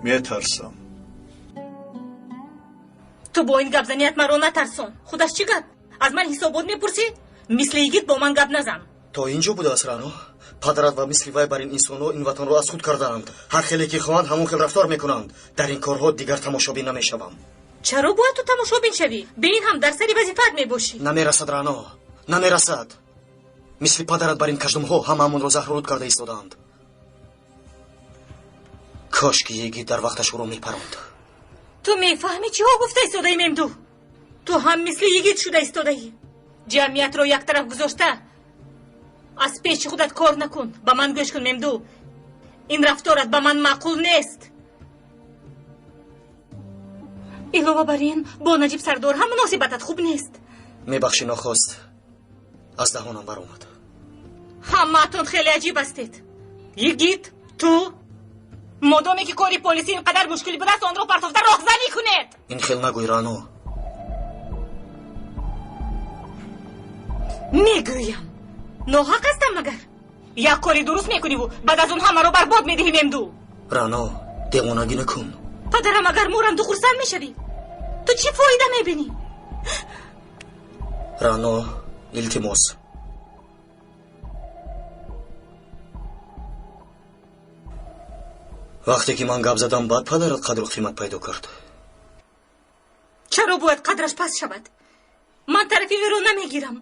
метарсам. Ту бо ин гапзаният маро натарсон. Худаш чӣ гап? Аз ман ҳисобот мепурсӣ? Мисли йигит бо ман гап назан. То ин ҷо будааст, Рано? Падарат ва мисли вай бар ин инсонҳо ин ватанро аз худ кардаанд. Ҳар хеле ки хоҳанд, ҳамон хел рафтор мекунанд. Дар ин корҳо дигар тамошобин намешавам. Чаро бояд ту тамошобин шавӣ? Бе ин ҳам дар сари вазифаат мебошӣ. Намерасад, Рано, намерасад. Мисли падарат бар ин каждумҳо ҳамаамонро заҳролуд карда истодаанд. Кош ки йигит дар вақташ ӯро мепаронд. Ту мефаҳмӣ чиҳо гуфта истодаӣ, Мемду? Ту ҳам мисли йигит шуда истодаӣ. Ҷамъиятро як тараф гузошта аз пеши худат кор накун. Ба ман гӯш кун, Мемду, ин рафторат ба ман маъқул нест. Илова бар ин бо Наҷиб сардор ҳам муносибатат хуб нест. Мебахшӣ, нохост аз даҳонам баромад. Ҳамаатон хеле аҷиб ҳастед. Йигит, ту модоме ки кори полисӣ ин қадар мушкил будааст, онро партофта роҳзанӣ кунед. Ин хел нагӯй, Рано. Мегӯям, ноҳақ ҳастам магар? Як кори дуруст мекуниву баъд аз он ҳамаро барбод медиҳӣ, Мемду. Рано, девонагӣ накун. Падарам агар мурам, ту хурсанд мешавӣ? Ту чӣ фоида мебинӣ? Рано, илтимос. Вақте ки ман гап задам, баъд падарат қадру қимат пайдо кард. Чаро бояд қадраш паст шавад? Ман тарафи ӯро намегирам.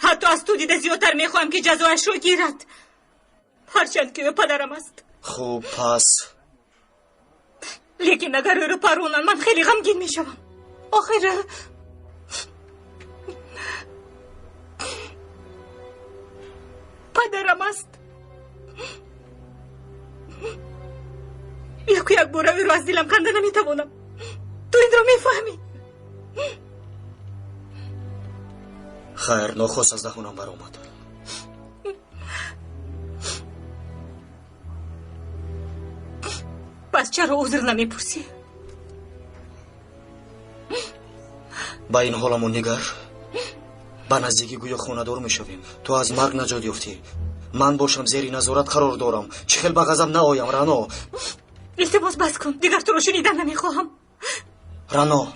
Ҳатто аз ту дида зиёдтар мехоҳам ки ҷазояшро гирад, ҳарчанд ки ӯ падарам аст. Хуб, пас. Лекин агар ӯро паронанд, ман хеле ғамгин мешавам. Охир падарам аст. Яку як бора ӯро аз дилам канда наметавонам. Ту инро мефаҳмӣ. Хайр, нохост аз даҳонам баромад. Пас чаро узр намепурсӣ? Ба ин ҳоламон нигар, ба наздикӣ гӯё хонадор мешавем. Ту аз марг наҷот ёфтӣ, ман бошам зери назорат қарор дорам. Чӣ хел ба ғазаб наоям, Рано? Илтимос, бас кун, дигар туро шунидан намехоҳам. Рано.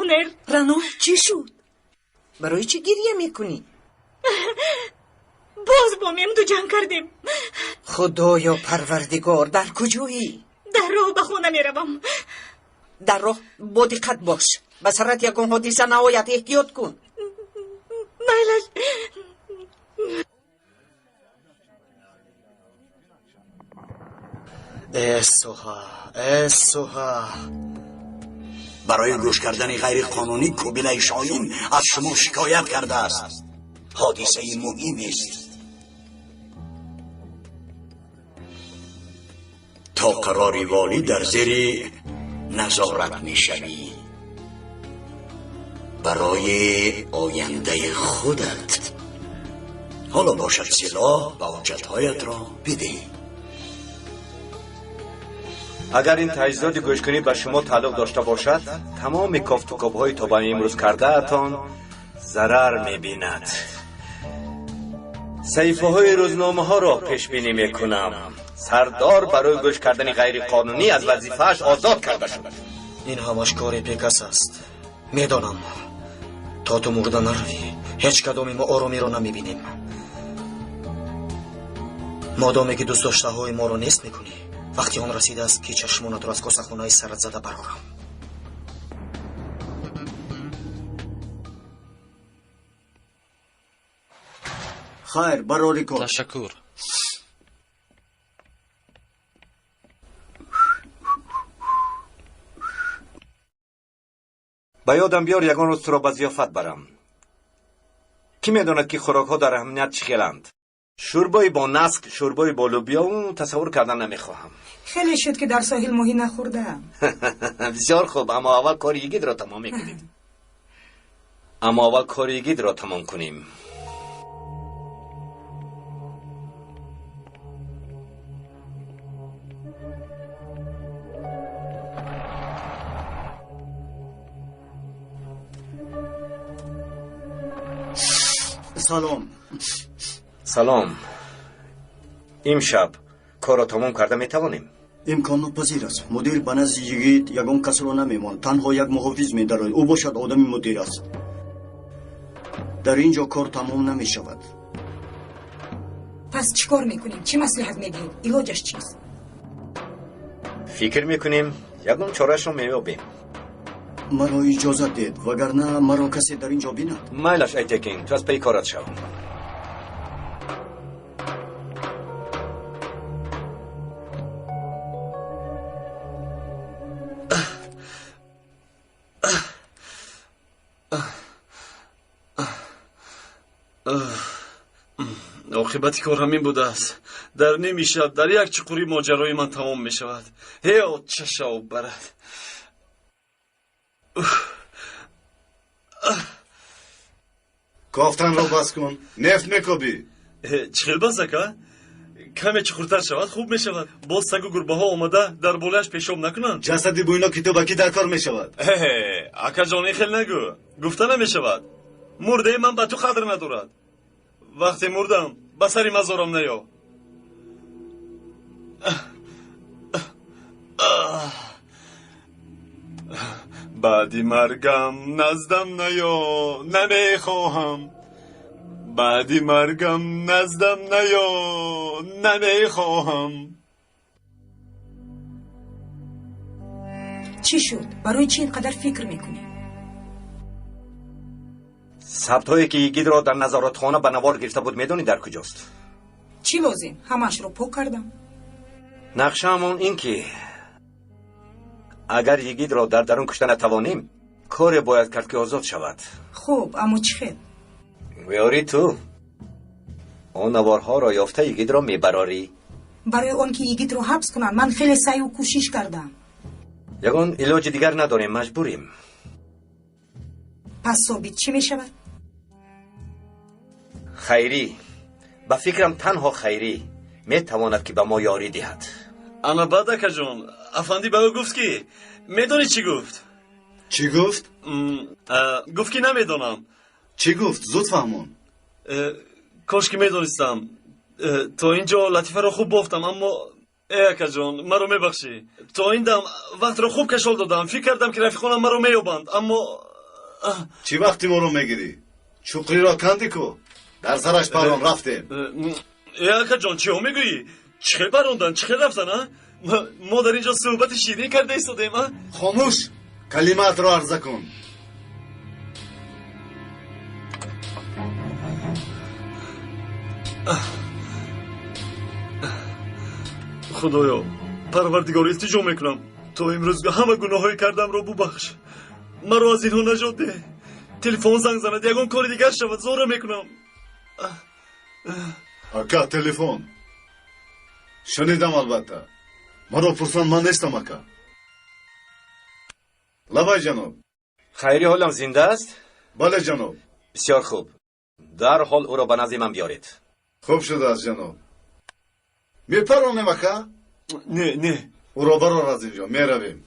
туннел. Рано, чӣ шуд? Барои чӣ гирья мекунӣ? Боз бо Мемду ҷанг кардем. Худоё парвардигор, дар куҷоӣ? Дар роҳ ба хона меравам. Дар роҳ бо диққат бош, ба сарат ягон ҳодиса наояд, эҳтиёт кун. Майлаш. Э Суҳа, э Суҳа. Барои гӯш кардани ғайриқонунӣ Кубилаи Шоҳин аз шумо шикоят кардааст. Ҳодисаи муҳимест. То қарори волӣ дар зери назорат мешавӣ. Барои ояндаи худат. Ҳоло бошад силоҳ ва ҳуҷҷатҳоятро бидеҳ. Агар ин таҷҳизоти гӯшкунӣ ба шумо тааллуқ дошта бошад, тамоми кофтукобҳои то ба имрӯз кардаатон зарар мебинад. Саҳифаҳои рӯзномаҳоро пешбинӣ мекунам. Сардор барои гӯш кардани ғайриқонунӣ аз вазифааш озод карда шуд. Ин ҳамаш кори бекас аст. Медонам, то ту мурда наравӣ, ҳеҷ кадоми мо оромиро намебинем. Модоме ки дӯстдоштаҳои моро нест мекунӣ, вақти он расидааст, ки чашмонатро аз косахонаи сарат зада барорам. Хайр, барори кор. Ташаккур. Ба ёдам биёр, ягон рӯз туро ба зиёфат барам. Кӣ медонад, ки хӯрокҳо дар аҳамият чӣ хеланд? Шӯрбои бо наск, шӯрбои бо лӯбиё, тасаввур кардан намехоҳам. Хеле шуд, ки дар соҳил моҳӣ нахӯрдаам. Бисёр хуб, аммо аввал кори йигитро тамом мекунем. Аммо аввал кори йигитро тамом кунем. Салом. Салом. Имшаб корро тамом карда метавонем? Имконнопазир аст. Мудир ба назди йигит ягон касро намемонд, танҳо як муҳофиз медарояд, ӯ бошад одами мудир аст. Дар ин ҷо кор тамом намешавад. Пас чӣ кор мекунем? Чӣ маслиҳат медиҳед? Илоҷаш чист? Фикр мекунем, ягон чораашро меёбем. Маро иҷозат диҳед, вагарна маро касе дар ин ҷо бинад. Майлаш, Айтекин, ту аз пайи корат шав. Оқибати кор ҳамин будааст. Дар ними шаб дар як чуқурӣ моҷарои ман тамом мешавад. Ҳе отчашав барад. Кофтанро бас кун, нефт мекобӣ. Чӣ хел бас, ака? Каме чуқуртар шавад, хуб мешавад. Боз сагу гурбаҳо омада дар болояш пешоб накунанд. Ҷасади буйно китобакӣ дар кор мешавад. Акаҷон, ин хел нагӯ. Гуфта намешавад. Мурдаи ман ба ту қадр надорад. Вақте мурдам, ба сари мазорам наё. Баъди маргам наздам наё, намехоҳам. Баъди маргам наздам наё, намехоҳам. Чӣ шуд? Барои чӣ ин қадар фикр мекунӣ? Сабтҳое, ки йигитро дар назоратхона ба навор гирифта буд, медонӣ дар куҷост? Чӣ лозим? Ҳамаашро пок кардам. Нақшаамон ин ки агар йигитро дар дарун кушта натавонем, коре бояд кард, ки озод шавад. Хуб, аммо чӣ хел? Меёрӣ ту. Он наворҳоро ёфта йигитро мебарорӣ. Барои он ки йигитро ҳабс кунанд, ман хеле саъю кӯшиш кардам. Ягон илоҷи дигар надорем, маҷбурем. Пас собит чӣ мешавад? Хайрӣ, ба фикрам, танҳо Хайрӣ метавонад, ки ба мо ёрӣ диҳад. Ана баъд, акаҷон, афандӣ ба ӯ гуфт, ки медонӣ чӣ гуфт? Чӣ гуфт? Гуфт, ки намедонам. Чӣ гуфт? Зуд фаҳмон. Кош ки медонистам. То ин ҷо латифаро хуб бофтам, аммо э акаҷон, маро мебахшӣ. То ин дам вақтро хуб кашол додам, фикр кардам, ки рафиқонам маро меёбанд, аммо Чӣ вақти моро мегирӣ? Чуқриро кандӣ ку? Дар сараш парон рафтем. Э, акаҷон, чиҳо мегӯӣ? Чӣ хел парондан, чӣ хел рафтан, а? Мо дар ин ҷо суҳбати ширин карда истодаем, а? Хомӯш! Калимаатро арза кун. Худоё, Парвардигор, илтиҷо мекунам, то имрӯз ҳама гуноҳҳои кардамро бубахш, маро аз инҳо наҷот деҳ. Телефон занг занад, ягон кори дигар шавад, зора мекунам. Ака, телефон. Шунидам, албатта. Маро пурсанд, ман нестам, ака. Лабай, ҷаноб. Хайри ҳолам зинда аст? Бале, ҷаноб. Бисёр хуб, дарҳол ӯро ба назди ман биёред. Хуб шудааст, ҷаноб. Мепаронем, ака? Не, не. Ӯро барор аз ин ҷо, меравем.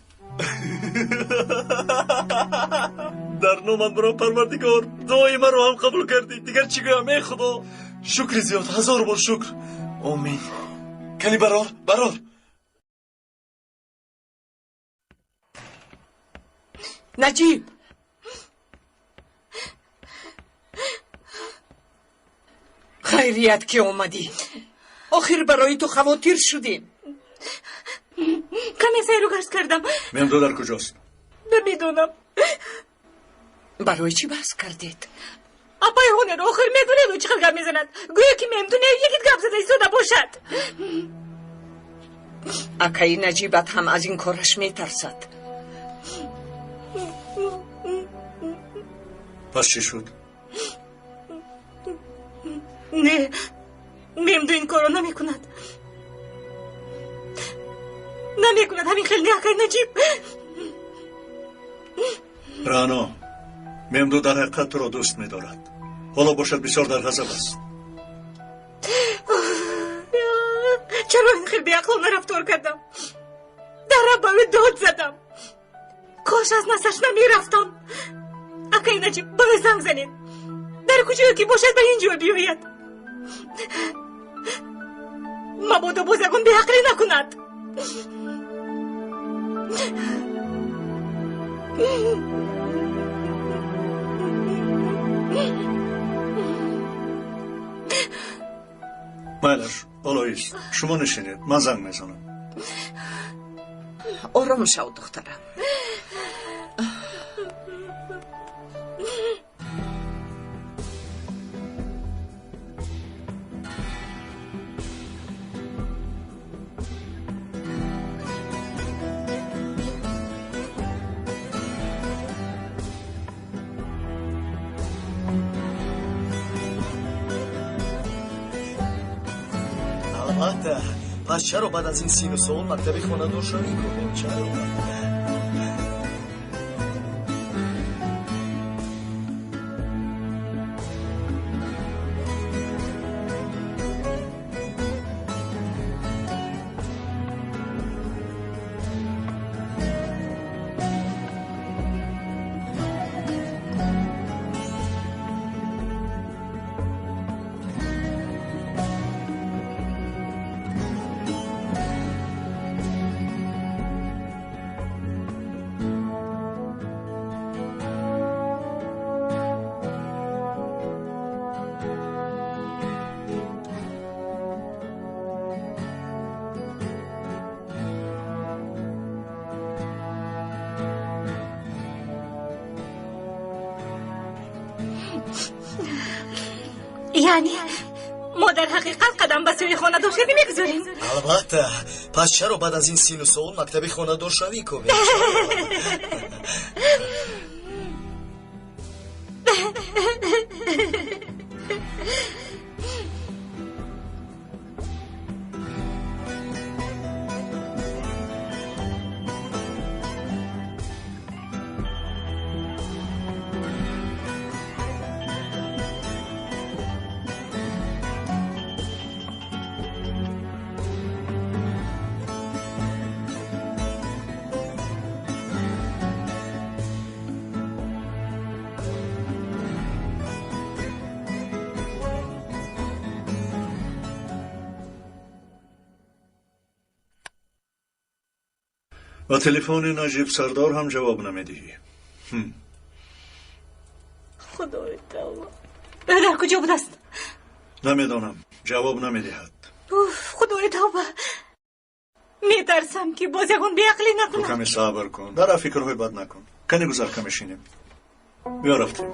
Дар номат баром, Парвардигор, дуои маро ҳам қабул кардӣ. Дигар чӣ гӯям, эй Худо? Шукри зиёд, ҳазор бор шукр, омин. Кани, барор, барор. Наҷиб, хайрият ки омадӣ. Охир барои ту хавотир шудем. Каме сайру гашт кардам. Мемду дар куҷост? Намедонам. Барои чӣ баҳс кардед? Апаи ҳунер, охир медонед, ӯ чӣ хел гап мезанад. Гӯё ки Мемду не, йигит гап зада истода бошад. Акаи Наҷибат ҳам аз ин кораш метарсад. Пас чӣ шуд? Не, Мемду ин корро намекунад, намекунад ҳамин хел. Не, акай Наҷиб. Рано, Мемду дар ҳақиқат туро дӯст медорад. Ҳоло бошад, бисёр дар ғазаб аст. Чаро ин хел беақлона рафтор кардам? Дар ба ӯ дод задам. Кош аз насаш намерафтам. Акай Наҷиб, ба ӯ занг занед. Дар куҷое ки бошад, ба ин ҷо биёяд. Мабодо боз ягон беақлӣ накунад. Майлаш, олоист, шумо нишинед, ман занг мезанам. Ором шав, духтарам. Албатта, пас чаро баъд аз ин сину сол мактаби хонадоршавӣ кунем? Чаро? Яъне мо дар ҳақиқат қадам ба сӯи хонадоршавӣ мегузорем? Албатта, пас чаро баъд аз ин сину сол мактаби хонадоршавӣ кунем? Ба телефони Наҷиб Сардор ҳам ҷавоб намедиҳӣ. Худои тавба, дар куҷо будааст? Намедонам, ҷавоб намедиҳад. Уф, худои тавба, метарсам, ки боз ягон беақлӣ Ту накунам. каме сабр кун, дар фикрҳои бад накун. Кане гузар, каме шинем. Биё, рафтем.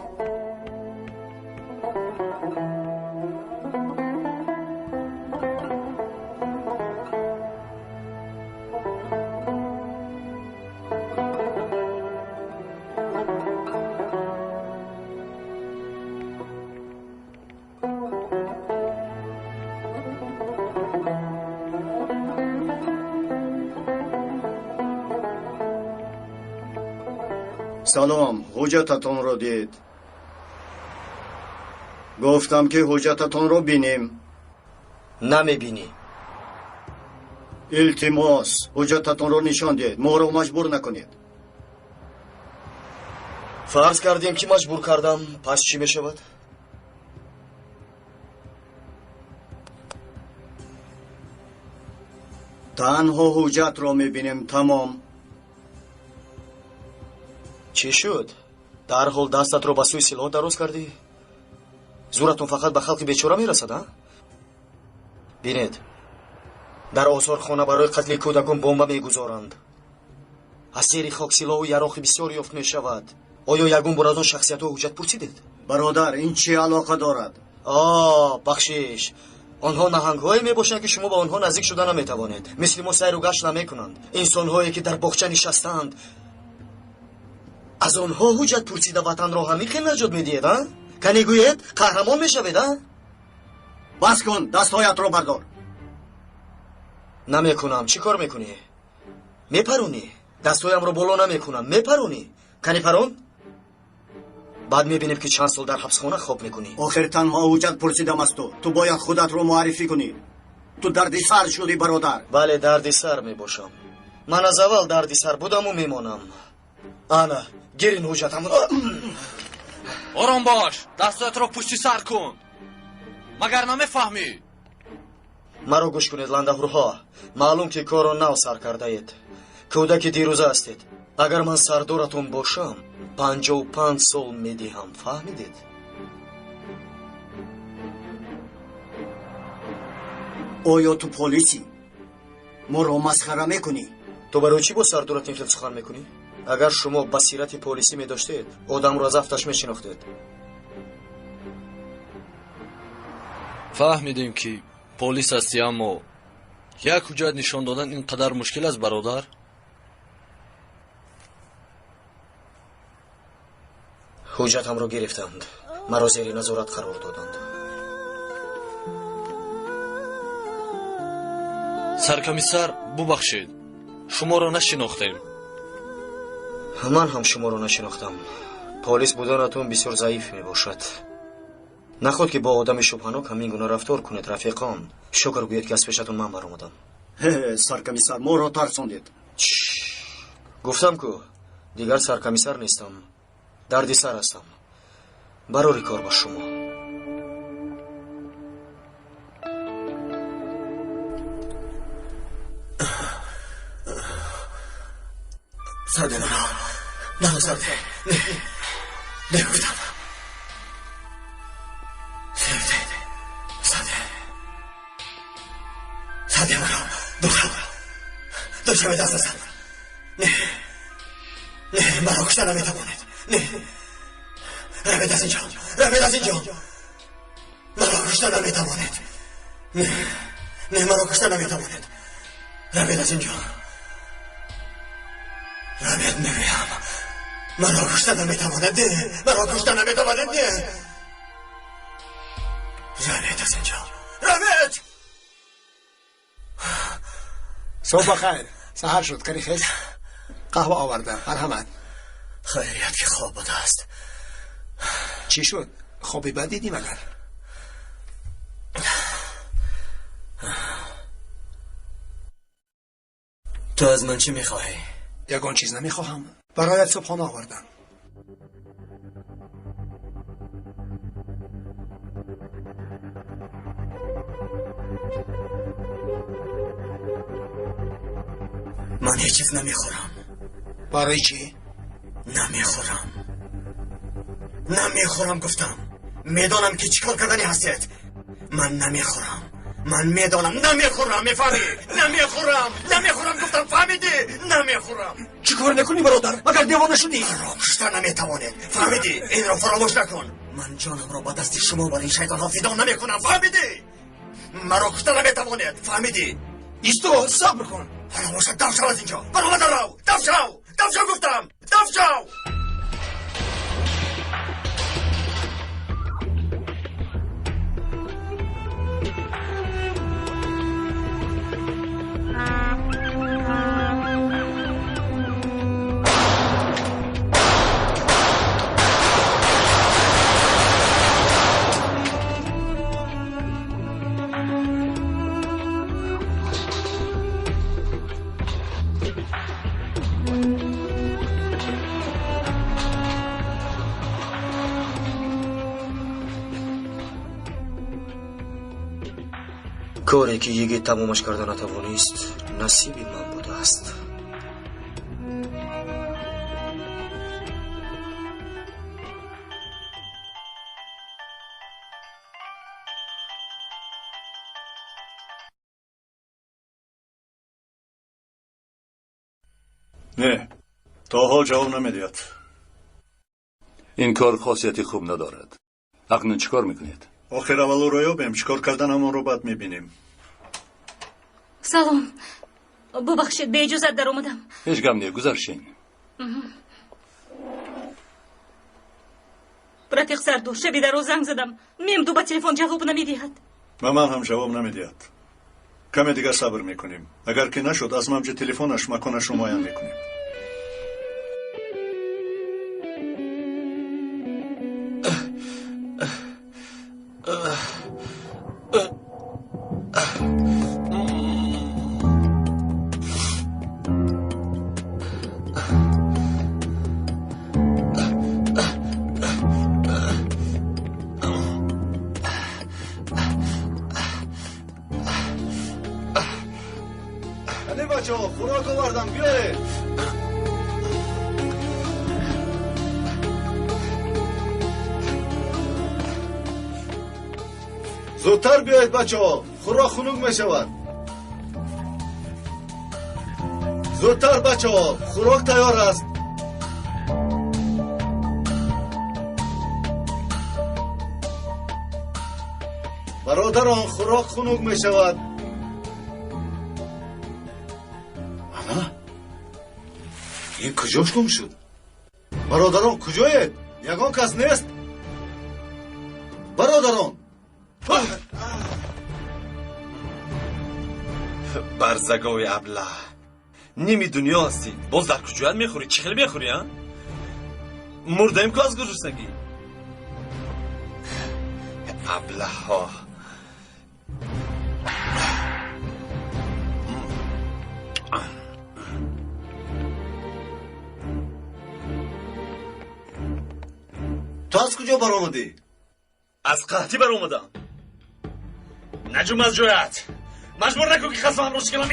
Салом, ҳуҷҷататонро дид. Гуфтам, ки ҳуҷҷататонро бинем. Намебинӣ. Илтимос, ҳуҷҷататонро нишон диҳед, моро маҷбур накунед. Фарз кардем, ки маҷбур кардам, пас чӣ мешавад? Танҳо ҳуҷҷатро мебинем, тамом. Чӣ шуд? Дарҳол дастатро ба сӯи силоҳ дароз кардӣ? Зӯратон фақат ба халқи бечора мерасад, а? Бинед, дар осорхона барои қатли кӯдакон бомба мегузоранд. Аз зери хок силоҳу яроқи бисёр ёфт мешавад. Оё ягон бор аз он шахсиятҳо ҳуҷҷат пурсидед? Бародар, ин чӣ алоқа дорад? О, бахшиш, онҳо наҳангҳое мебошанд, ки шумо ба онҳо наздик шуда наметавонед. Мисли мо сайру гашт намекунанд. Инсонҳое, ки дар боғча нишастаанд, аз онҳо ҳуҷҷат пурсида, ватанро ҳамин хел наҷот медиҳед, а? Кане гӯед, қаҳрамон мешавед, а? Бас кун, дастҳоятро бардор. Намекунам. Чӣ кор мекунӣ? Мепаронӣ? Дастҳоямро боло намекунам, мепаронӣ. Кани парон, баъд мебинем, ки чанд сол дар ҳабсхона хоб мекунӣ. Охир танҳо ҳуҷҷат пурсидам аз ту. Ту бояд худатро муаррифӣ кунӣ. Ту дарди сар шудӣ, бародар. Бале, дарди сар мебошам. Ман аз аввал дарди сар будаму мемонам. Ана, гирин ҳуҷҷатам. Ором бош, дастҳоятро пушти сар кун. Магар намефаҳмӣ? Маро гӯш кунед, ландаҳурҳо. Маълум, ки корро нав сар кардаед, кӯдаки дирӯза ҳастед. Агар ман сардоратон бошам, 55 сол медиҳам, фаҳмидед? Оё ту полисӣ? Моро масхара мекунӣ? Ту барои чӣ бо сардорат ин хел сухан мекунӣ? Агар шумо басирати полисӣ медоштед, одамро аз афташ мешинохтед. Фаҳмидем, ки полис ҳастӣ, аммо як ҳуҷҷат нишон додан ин қадар мушкил аст, бародар? Ҳуҷҷатамро гирифтанд, маро зери назорат қарор доданд. Саркомиссар, бубахшед, шуморо нашинохтем. Ман ҳам шуморо нашинохтам. Полис буданатон бисёр заиф мебошад. Наход ки бо одами шубҳанок ҳамин гуна рафтор кунед, рафиқон. Шукр гӯед, ки аз пешатон ман баромадам. Саркомиссар, моро тарсондед. Гуфтам ку, дигар саркомиссар нестам, дарди сар ҳастам. Барори кор ба шумо. Сарде маро, маро сарде. Не, не, гуфтам. Сарде, сарде, сарде маро. Дур шав, дур шавед аз дастам. Не, не, маро кушта наметавонед. Не, равед аз инҷо, равед аз инҷо. Маро кушта наметавонед. Не, не, маро кушта наметавонед. Равед аз инҷо, равед, мегӯям. Маро кушта наметавонед. Не, маро кушта наметавонед. Не, равед аз инҷо, равед. Субҳ бахайр. Саҳар шуд, кани хез. Қаҳва овардам, марҳамат. Хайрият, ки хоб будааст. Чӣ шуд? Хоби бад дидӣ магар? Ту аз ман чӣ мехоҳӣ? Ягон чиз намехоҳам. Бароят субҳона овардам. Ман ҳеҷ чиз намехӯрам. Барои чӣ? Намехӯрам. Намехӯрам гуфтам. Медонам ки чӣ кор карданӣ ҳастед. Ман намехӯрам. Ман медонам, намехӯрам, мефаҳмӣ? Намехӯрам, намехӯрам гуфтам, фаҳмидӣ? Намехӯрам. Чӣ кор мекунӣ, бародар? Магар девона шудӣ? Маро кушта наметавонед, фаҳмидӣ? Инро фаромӯш накун. Ман ҷонамро ба дасти шумо бар ин шайтонҳо фидо намекунам, фаҳмидӣ? Маро кушта наметавонед, фаҳмидӣ? Исто, сабр кун. Ҳоло бошад, дав шав аз инҷо. Баромада рав, дав шав, дав шав гуфтам, дав шав. Коре ки йигит тамомаш карда натавонист, насиби ман будааст. Не, то ҳол ҷавоб намедиҳад. Ин кор хосияти хуб надорад. Акнун чӣ кор мекунед? Охир аввал ӯро ёбем, чӣ кор карданамонро баъд мебинем. Салом, бубахшед, беиҷозат даромадам. Ҳеҷ гап не, гузаршин. Рафиқ Сардор, шаби дароз занг задам, Мемду ба телефон ҷавоб намедиҳад. Ба ман ҳам ҷавоб намедиҳад. Каме дигар сабр мекунем. Агар ки нашуд, аз мавҷи телефонаш маконашро муайян мекунем. Бачаҳо, хӯрок овардам, биёед. Зудтар биёед, бачаҳо, хӯрок хунук мешавад. Зудтар, бачаҳо, хӯрок тайёр аст. Бародарон, хӯрок хунук мешавад. Ана, ин куҷош гум шуд? Бародарон, куҷоед? Ягон кас нест? Бародарон! Барзагови аблаҳ, ними дунё ҳастӣ, боз дар куҷоят мехӯрӣ? Чӣ хел мехӯрӣ, а? Мурдаем ку аз гуруснагӣ. Аблаҳҳо. Ту аз куҷо баромадӣ? Аз қаҳтӣ баромадам. Наҷум аз ҷоят. Маҷбур накун ки қасамамро шиканам.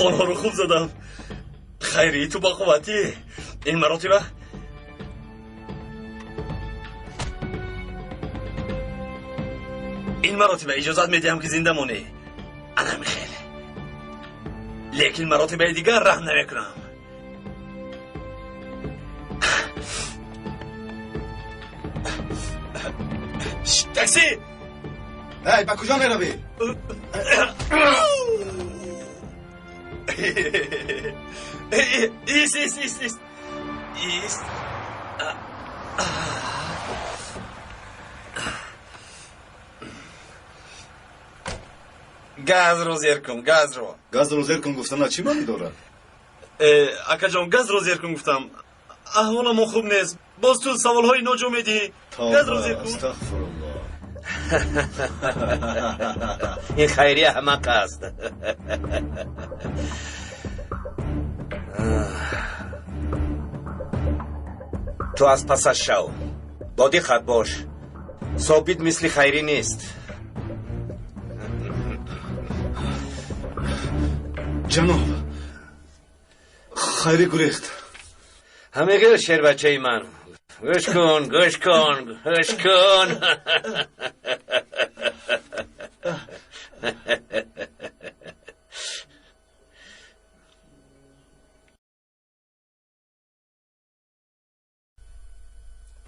Онҳоро хуб задам. Хайри, ту бо қувватӣ. Ин маротиба иҷозат медиҳам ки зинда монӣ. Ана михел. Лекин маротибаи дигар раҳм намекунам. Такси! Эй, ба куҷо меравӣ? Ист, ист, ист, ист. Ист. Газро зер кун, газро. Газро зер кун гуфтана чӣ маънӣ дорад? Акаҷон, газро зер кун гуфтам. Аҳволамон хуб нест. Боз ту саволҳои ноҷо медиҳӣ. Газро зер кун. Астағфируллоҳ. Ин хайри аҳмақ аст. Ту аз пасаш шав. Бо диққат бош. Собит мисли Хайрӣ нест. Ҷаноб, Хайрӣ гурехт. Ҳамегел, шербачаи ман. Гӯш кун, гӯш кун, гӯш кун.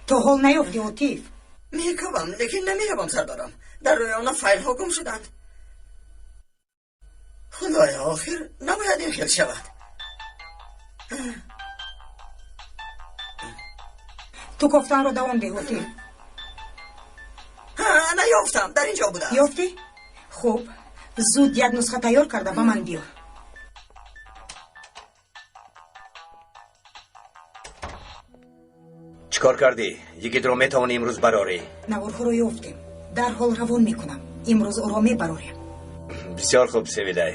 То ҳол наёфтӣ, Отиф? Мекобам, лекин намеёбам, сардорам. Дар рӯи она файлҳо гум шуданд. Худоё, охир набояд ин хел шавад. Ту кофтанро давом деҳ, Отиф. Наёфтам, дар ин ҷо будааст. Ёфтӣ? Хуб, зуд як нусха тайёр карда ба ман биёр. Чӣ кор кардӣ? Йигитро метавонӣ имрӯз барорӣ? Наворҳоро ёфтем, дарҳол равон мекунам. Имрӯз ӯро мебарорем. Бисёр хуб, Севилай.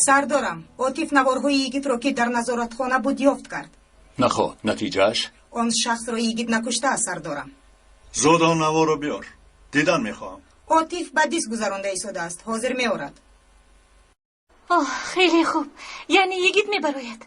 Сардорам, Отиф наворҳои йигитро, ки дар назоратхона буд, ёфт кард. Нахо, натиҷааш? Он шахсро йигит накуштааст, сардорам. Зуд он наворро биёр, дидан мехоҳам. Отиф ба диск гузаронда истодааст, ҳозир меорад. Оҳ, хеле хуб, яъне йигит мебарояд.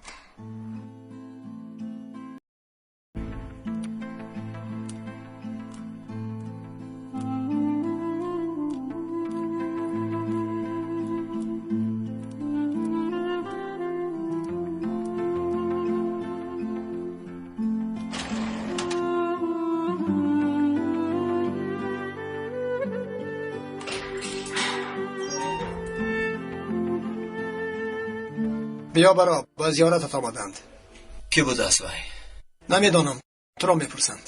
Биё баро, ба зиёратат омаданд. Кӣ будааст вай? Намедонам, туро мепурсанд.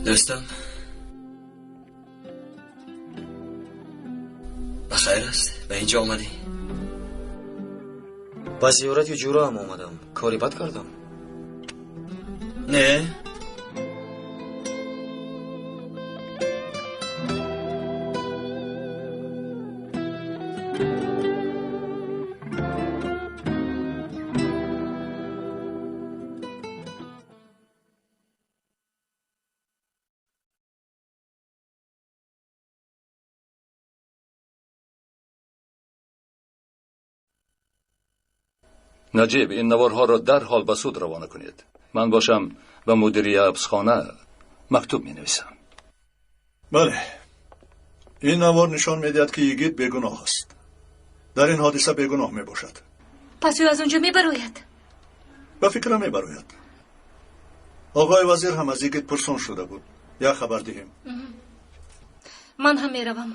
Дӯстам, ба хайр аст, ба инҷо омадӣ? Ба зиёрати ҷураам омадам. Кори бад кардам? Не. Наҷиб, ин наворҳоро дарҳол ба суд равона кунед. Ман бошам ба мудири ҳабсхона мактуб менависам. Бале, ин навор нишон медиҳад, ки йигит бегуноҳ аст. Дар ин ҳодиса бегуноҳ мебошад. Пас ӯ аз он ҷо мебарояд? Ба фикрам, мебарояд. Оғои вазир ҳам аз йигит пурсон шуда буд. Як хабар диҳем. Ман ҳам меравам.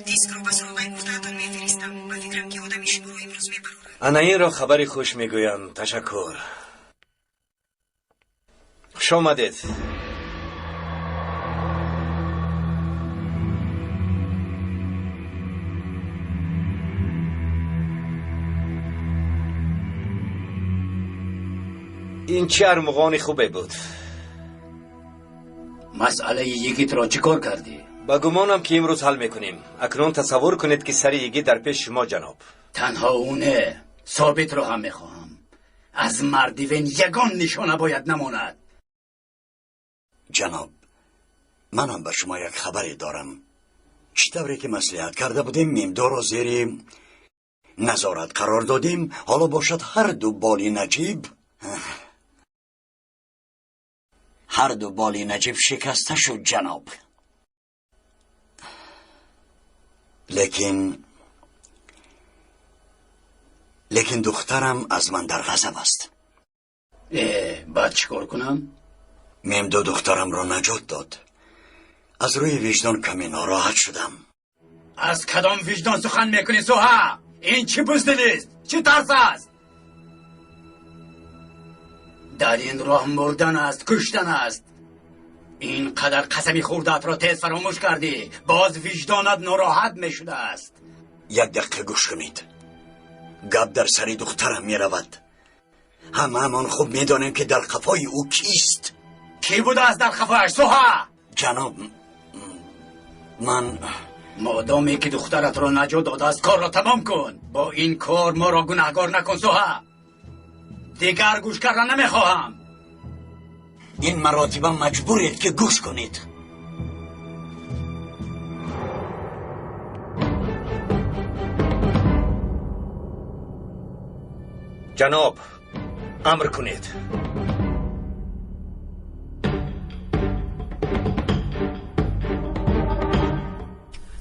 Дискро ба суроғаи гуфтаатон мефиристам. Ба фикрам, ки одами шуморо имрӯз мебарорад. Ана инро хабари хуш мегӯянд. Ташаккур. Хуш омадед. Ин чӣ армуғони хубе буд. Масъалаи йигитро чӣ кор кардӣ? Ба гумонам, ки имрӯз ҳал мекунем. Акнун тасаввур кунед, ки сари йигит дар пеши шумо, ҷаноб. Танҳо ӯ не, Собитро ҳам мехоҳам. Аз мардивен ягон нишона бояд намонад. Ҷаноб, манам ба шумо як хабаре дорам. Чӣ тавре ки маслиҳат карда будем, Мемдоро зери назорат қарор додем. Ҳоло бошад, ҳар ду боли Наҷиб Ҳар ду боли Наҷиб шикаста шуд, ҷаноб. Лекин духтарам аз ман дар ғазаб аст. Баъд чӣ кор кунам? Мемду духтарамро наҷот дод. Аз рӯи виҷдон каме нороҳат шудам. Аз кадом виҷдон сухан мекунӣ, Суҳа? Ин чӣ буздилист? Чӣ тарс аст? Дар ин роҳ мурдан аст, куштан аст. Ин қадар қасами хурдаатро тез фаромӯш кардӣ, боз виҷдонат нороҳат мешудааст. Як дақиқа гӯш кунед. Гап дар сари духтарам меравад. Ҳамаамон хуб медонем, ки дар қафои ӯ кист. Кӣ будааст дар қафояш, Суҳа? Ҷаноб, ман модоме ки духтаратро наҷот додааст, корро тамом кун. Бо ин кор моро гунаҳгор накун, Суҳа. Дигар гӯш кардан намехоҳам. Ин маротиба маҷбуред, ки гӯш кунед. Ҷаноб, амр кунед.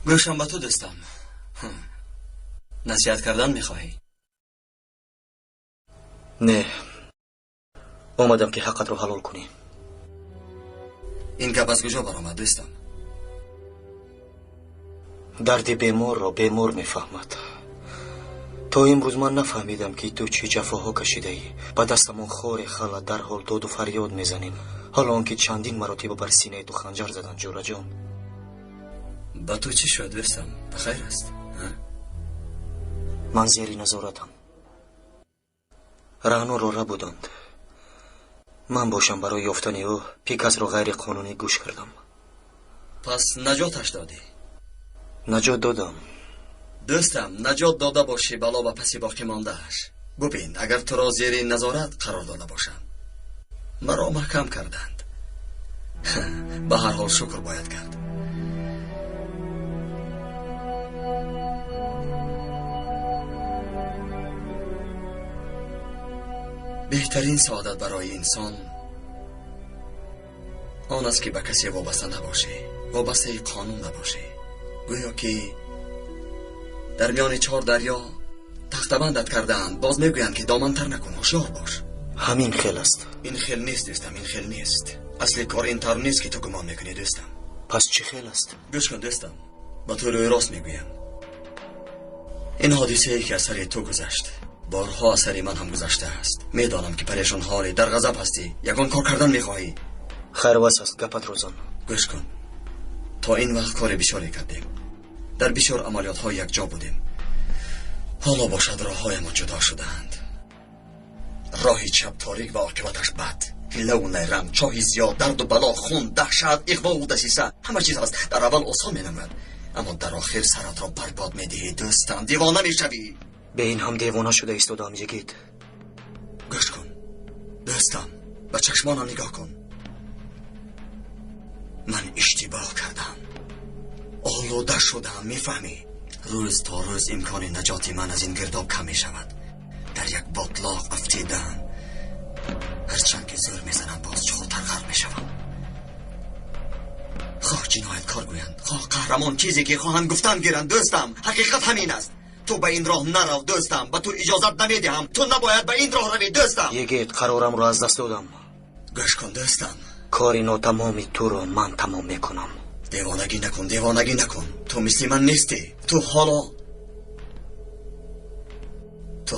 Гӯшам ба ту, дӯстам. Насиҳат кардан мехоҳӣ? Не, омадам, ки ҳаққатро ҳалол кунӣ. Ин гап аз куҷо баромад, дӯстам? Дарди беморро бемор мефаҳмад. То имрӯз ман нафаҳмидам, ки ту чӣ ҷафоҳо кашидаӣ. Ба дастамон хоре хала дарҳол доду фарёд мезанем, ҳоло он ки чандин маротиба бар синаи ту ханҷар заданд, ҷӯраҷон. Ба ту чӣ шуд, дӯстам? Ба хайр аст? Ман зери назоратам. Раъноро рабуданд. Ман бошам, барои ёфтани ӯ Пикасро ғайриқонунӣ гӯш кардам. Пас наҷоташ додӣ? Наҷот додам. Дӯстам, наҷот дода бошӣ, бало ба паси боқӣ мондааш. Бубин, агар туро зери назорат қарор дода бошам. Маро маҳкам карданд. Ба ҳар ҳол шукр бояд кард. Беҳтарин саодат барои инсон он аст, ки ба касе вобаста набошӣ, вобастаи қонун набошӣ. Гӯё ки дар миёни чор дарё тахтабандат кардаанд, боз мегӯянд, ки домантар накун, ҳушёр бош. Ҳамин хел аст. Ин хел нест, дӯстам, ин хел нест. Асли кор ин тавр нест, ки ту гумон мекунӣ, дӯстам. Пас чӣ хел аст? Гӯш кун, дӯстам, ба ту рӯи рост мегӯям. Ин ҳодисае, ки аз сари ту гузашт, борҳо аз сари ман ҳам гузаштааст. Медонам, ки парешонҳолӣ, дар ғазаб ҳастӣ, ягон кор кардан мехоҳӣ. Хайр, бас аст, гапатро зан. Гӯш кун, то ин вақт кори бисёре кардем, дар бисёр амалиётҳо якҷо будем. Ҳоло бошад, роҳҳоямон ҷудо шудаанд. Роҳи чап торик ва оқибаташ бад, ҳиллаву найранг, чоҳи зиёд, дарду бало, хун, даҳшат, иғвову дасиса, ҳама чиз ҳаст. Дар аввал осон менамояд, аммо дар охир саратро барбод медиҳӣ, дӯстам, девона мешавӣ. Бе ин ҳам девона шуда истодаам, йигит. Гӯш кун, дӯстам, ба чашмонам нигоҳ кун. Ман иштибоҳ кардам, олуда шудам, мефаҳмӣ? Рӯз то рӯз имкони наҷоти ман аз ин гирдоб кам мешавад. Дар як ботлоқ афтидаам. Ҳарчанд ки зӯр мезанам, боз чуқуртар ғарқ мешавам. Хоҳ ҷинояткор гӯянд, хоҳ қаҳрамон, чизе ки хоҳанд гуфтан гиранд, дӯстам, ҳақиқат ҳамин аст. Ту ба ин роҳ нарав, дӯстам, ба ту иҷозат намедиҳам. Ту набояд ба ин роҳ равӣ, дӯстам. Йигит, қарорамро аз даст додам. Гӯш кун, дӯстам, кори нотамоми туро ман тамом мекунам. Девонагӣ накун, девонагӣ накун. Ту мисли ман нестӣ. Ту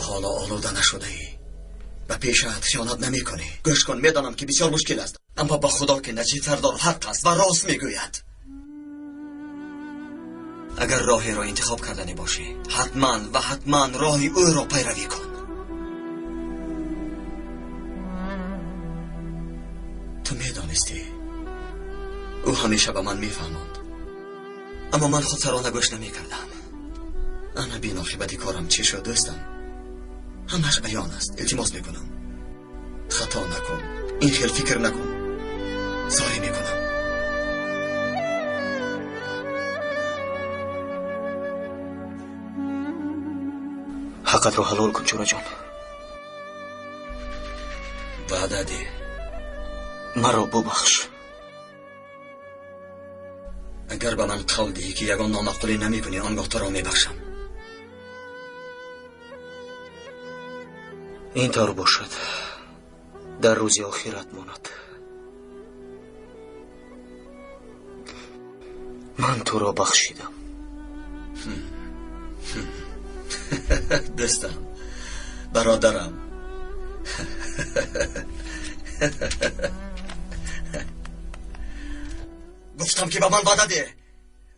ҳоло олуда нашудаӣ, ба пешаат хиёнат намекунӣ. Гӯш кун, медонам, ки бисёр мушкил аст, аммо ба худо, ки Наҷиб сардор ҳақ аст ва рост мегӯяд. Агар роҳеро интихоб карданӣ бошӣ, ҳатман ва ҳатман роҳи ӯро пайравӣ кун. Ту медонистӣ, ӯ ҳамеша ба ман мефаҳмонд, аммо ман худсарона гӯш намекардам. Ана бин, оқибати корам чӣ шуд, дӯстам. Ҳамаш аён аст. Илтимос мекунам, хато накун, ин хел фикр накун. Зорӣ мекунам. Ҳаққатро ҳалол кун, ҷӯраҷон. Ваъда деҳ. Маро бубахш. Агар ба ман қавл диҳӣ, ки ягон номаъқулӣ намекунӣ, он гоҳ туро мебахшам. Ин тавр бошад, дар рӯзи охират монад. Ман туро бахшидам. Дӯстам, бародарам. Гуфтам, ки ба ман ваъда деҳ,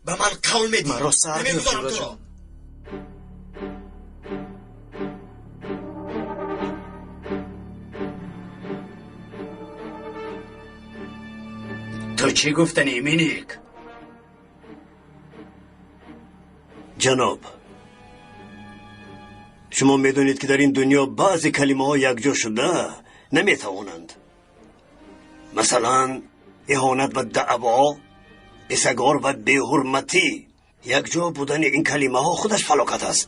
ба ман қавл медиҳӣ. Маро сар Намегузорам туро. Ту чӣ гуфтанӣ, Миник? Ҷаноб, шумо медонед, ки дар ин дунё баъзе калимаҳо якҷо шуда наметавонанд. Масалан, иҳонат ва даъво, бесагор ва беҳурматӣ. Якҷо будани ин калимаҳо худаш фалокат аст.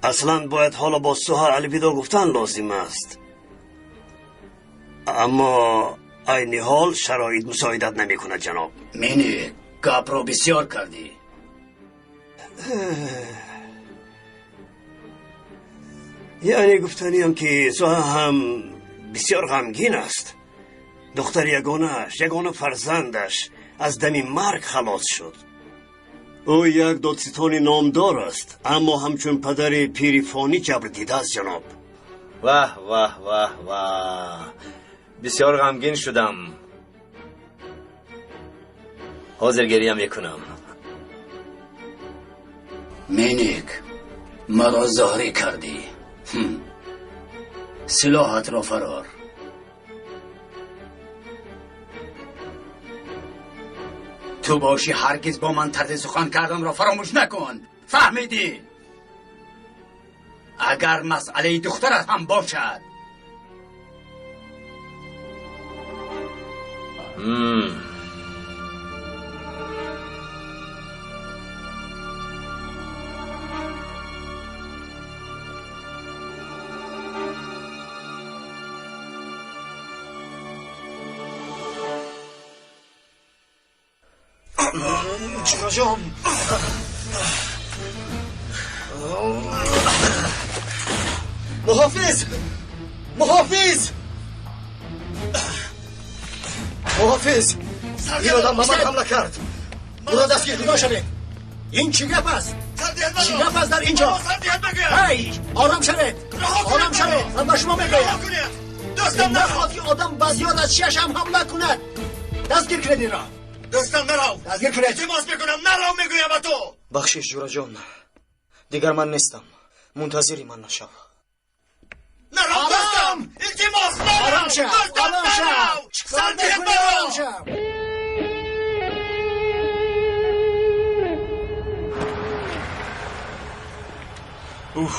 Аслан бояд ҳоло бо Суҳа алвидо гуфтан лозим аст, аммо айни ҳол шароит мусоидат намекунад, ҷаноб. Миник, гапро бисёр кардӣ. Яъне гуфтаниям, ки Суҳа ҳам бисёр ғамгин аст. Духтари ягонааш, ягона фарзандаш аз дами марг халос шуд. Ӯ як додситони номдор аст, аммо ҳамчун падари пири фонӣ ҷабр дидааст, ҷаноб. Ваҳ, ваҳ, ваҳ, ваҳ, бисёр ғамгин шудам. Ҳозир гиря мекунам. Миник, маро зоҳрӣ кардӣ. Силоҳатро фарор. Ту бошӣ, ҳаргиз бо ман тарзи сухан карданро фаромӯш накун, фаҳмидӣ? Агар масъалаи духтарат ҳам бошад. Ҷураҷон, муҳофиз, муҳофиз, муҳофиз, ин одам ба ман ҳамла кард. Ӯро дастгир кун. Шавед, ин чӣ гап аст? Чӣ гап аст дар ин ҷо? Ҳай, ором шавед, ором шавед, ман ба шумо мегӯям. Нахоҳад, ки одам ба зиёд аз чашам ҳамла кунад. Дастгир кунед инро. Дӯстам, нарав. Дастгир кунед. Илтимос мекунам, нарав, мегӯям ба ту. Бахшиш, ҷураҷон, дигар ман нестам. Мунтазири ман нашав. Нарав, дӯстам, илтимос, нарав. Ором шав. Дӯстам. Ором шав. Нарав, сардиҳат маро. Ором шав. Уф.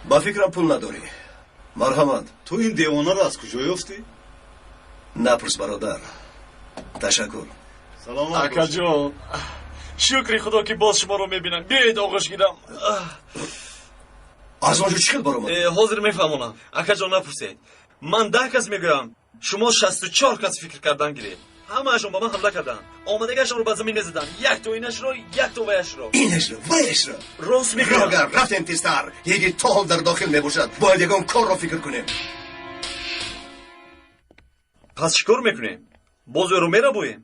Ба фикрам, пул надорӣ. Марҳамат. Ту ин девонаро аз куҷо ёфтӣ? Напурс, бародар. Ташаккур. Саломат бош. Акаҷон, шукри худо, ки боз шуморо мебинам. Биёед, оғӯш гирам. Аз он ҷо чӣ хел баромад? Ҳозир мефаҳмонам, акаҷон. Напурсед. Ман 10 кас мегӯям, шумо 64 кас фикр кардан гиред. Ҳамаашон ба ман ҳамла карданд, омадагашонро ба замин мезаданд, якто инашро, якто ваяшро. Инашро, ваяшро. Рост мегӯям. Рогар, рафтем тезтар. Йигит то ҳол дар дохил мебошад. Бояд ягон корро фикр кунем. Пас чӣ кор мекунем? Боз ӯро мерабоем?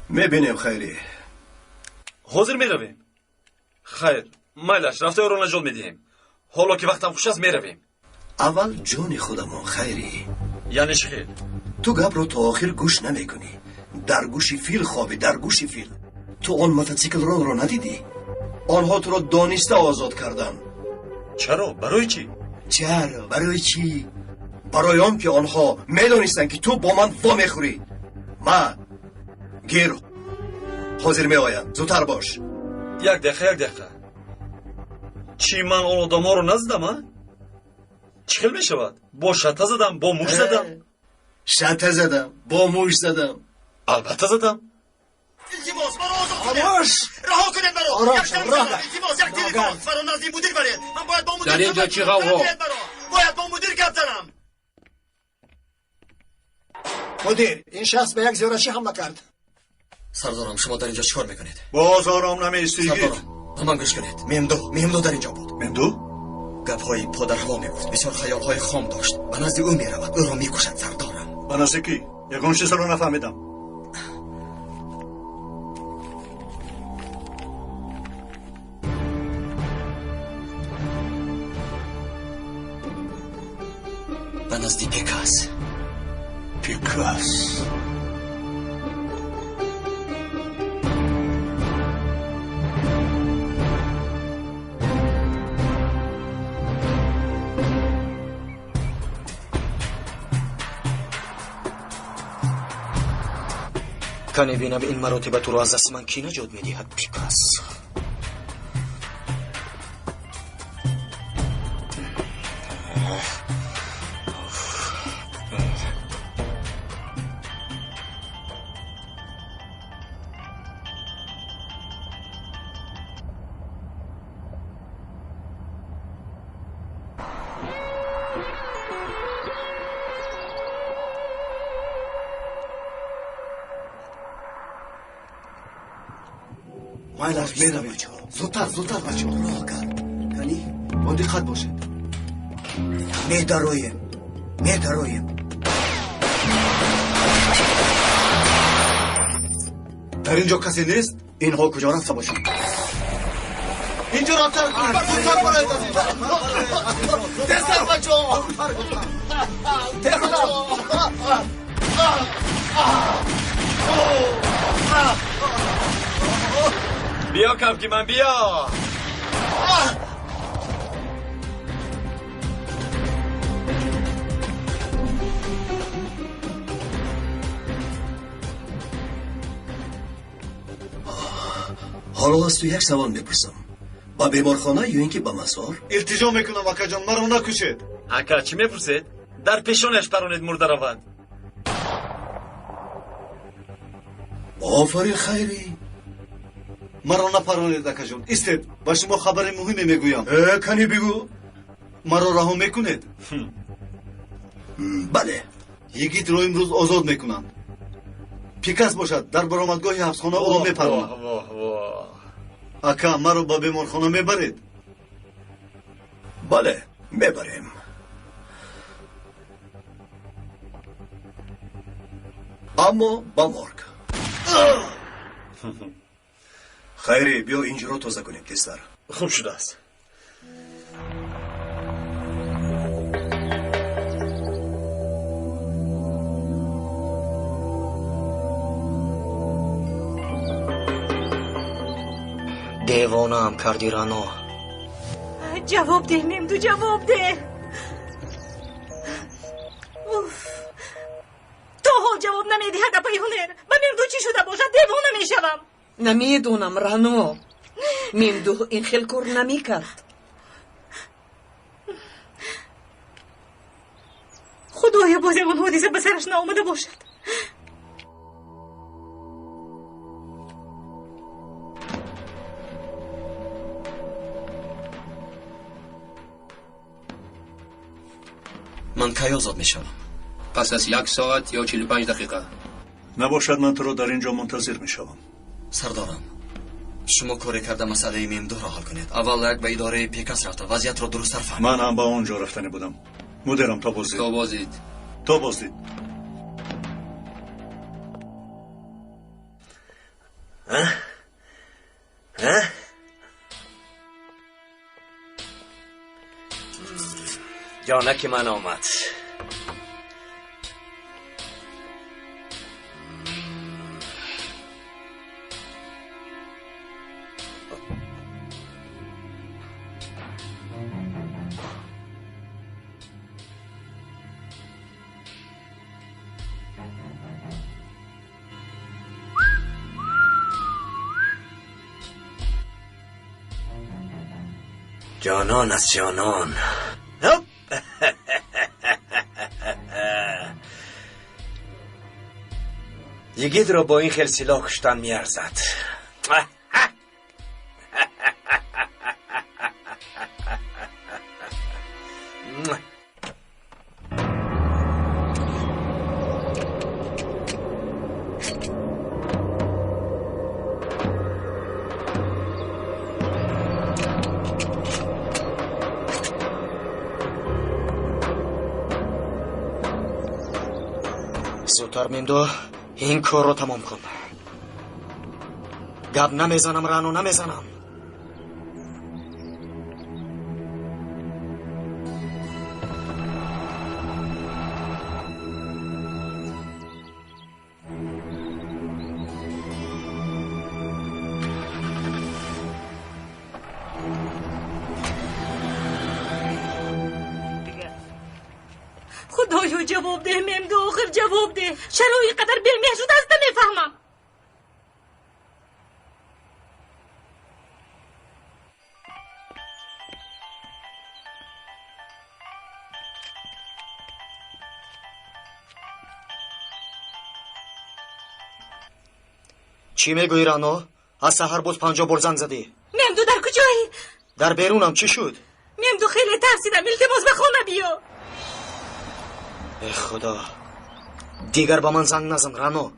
Мебинем, Хайрӣ. Ҳозир меравем. Хайр, майлаш, рафта ӯро наҷот медиҳем. Ҳоло ки вақтам хуш аст, меравем. Аввал ҷони худамон, Хайрӣ. Яъне чӣ хел? Ту гапро то охир гӯш намекунӣ. Дар гӯши фил хобӣ, дар гӯши фил. Ту он мототсиклронро надидӣ? Онҳо туро дониста озод карданд. Чаро? Барои чӣ? Чаро? Барои чӣ? Барои он ки онҳо медонистанд, ки ту бо ман вомехӯрӣ. Ма гир, ҳозир меоянд, зудтар бош. Як дақиқа, як дақиқа. Чӣ, ман он одамҳоро назадам, а? Чӣ хел мешавад? Бо шата задам, бо муш задам. Шата задам, бо муш задам. Албатта задам. Илтимос, маро озод кунед. Хомӯш. Раҳо кунед маро. Ором Як шав, занг роҳ занам. дар. Илтимос, як Роҳ телефон. дар. Маро назди мудир баред. Ман бояд бо мудир Дар ин ҷо суҳбат чӣ кунам. ғавғо? Баред маро. Бояд бо мудир гап занам. Мудир, ин шахс ба як зиёратчӣ ҳамла кард. Сардорам, шумо дар инҷо чӣ кор мекунед? Боз ором намеистӣ, йигит. Сардорам, ба ман гӯш кунед. Мемду, Мемду дар инҷо буд. Мемду? Гапҳои подарҳаво мегуфт, бисёр хаёлҳои хом дошт. Ба назди ӯ меравад, ӯро мекушад, сардорам. Ба назди кӣ? Ягон чизро нафаҳмидам. Ба назди Пекас. Пекас. Кане бинам, ин маротиба туро аз дасти ман кӣ наҷот медиҳад, Пикас. Майлаш, меравем. Зудтар, зудтар, бачаҳо. Роҳ кард. Кани? Бо диққат бошед. Медароем. Медароем. Дар ин ҷо касе нест? Инҳо куҷо рафта бошанд? Инҷо рафтар кунед. Зудтар бароед аз инҷо. Тезтар, бачаҳо. Тезтар. Биё, кавки ман, биё. Ҳоло аз ту як савол мепурсам. Ба беморхона ё ин ки ба мазор? Илтиҷо мекунам, акаҷон, маро накушед. Ака, чӣ мепурсед? Дар пешонаш паронед, мурда равад. Офарин, Хайрӣ. Маро напаронед, акаҷон. Истед, ба шумо хабари муҳиме мегӯям. Э, кани бигӯ. Маро раҳо мекунед? Бале. Йигитро имрӯз озод мекунанд. Пикас бошад, дар баромадгоҳи ҳабсхона ӯро мепаронад. Ака, маро ба беморхона мебаред? Бале, мебарем. Аммо ба морг. Хайрӣ, биё инҷоро тоза кунем тезтар. Хуб шудааст. Девонаам карди, Рано. Ҷавоб деҳ, Мемду, ҷавоб деҳ. Уф. То ҳол ҷавоб намедиҳад, апаи Ҳунер. Ба Мемду чӣ шуда бошад, девона мешавам. Намедонам, Рано. Мемду ин хел кор намекард. Худоё, боз ягон ҳодиса ба сараш наомада бошад. Ман кай озод мешавам? Пас аз як соат ё 45 дақиқа. Набошад, ман туро дар ин ҷо мунтазир мешавам. Сардорам, шумо коре карда масъалаи Мемдуҳро ҳал кунед. Аввал як ба идораи Пекас рафта вазъиятро дурусттар фаҳмед. Ман ҳам ба он ҷо рафтанӣ будам. Мудирам, то боздид. То боздид. То боздид. Ҷонаки ман омад. Ҷонон аз ҷонон. Ҳоп! Йигитро бо ин хел силоҳ куштан меарзад. Зудтар Мемду, ин корро тамом кун. Гап намезанам, Рано, намезанам. Худоё, ҷавоб деҳ, Мемду, охир ҷавоб деҳ. Чаро ин қадар бемеҳр шудааст, намефаҳмам. Чӣ мегӯӣ, Рано? Аз саҳар боз 50 бор занг задӣ. Мемду, дар куҷоӣ? Дар берунам. Чӣ шуд? Мемду, хеле тарсидам. Илтимос, ба хона биё. Э худо, дигар ба ман занг назан, Рано.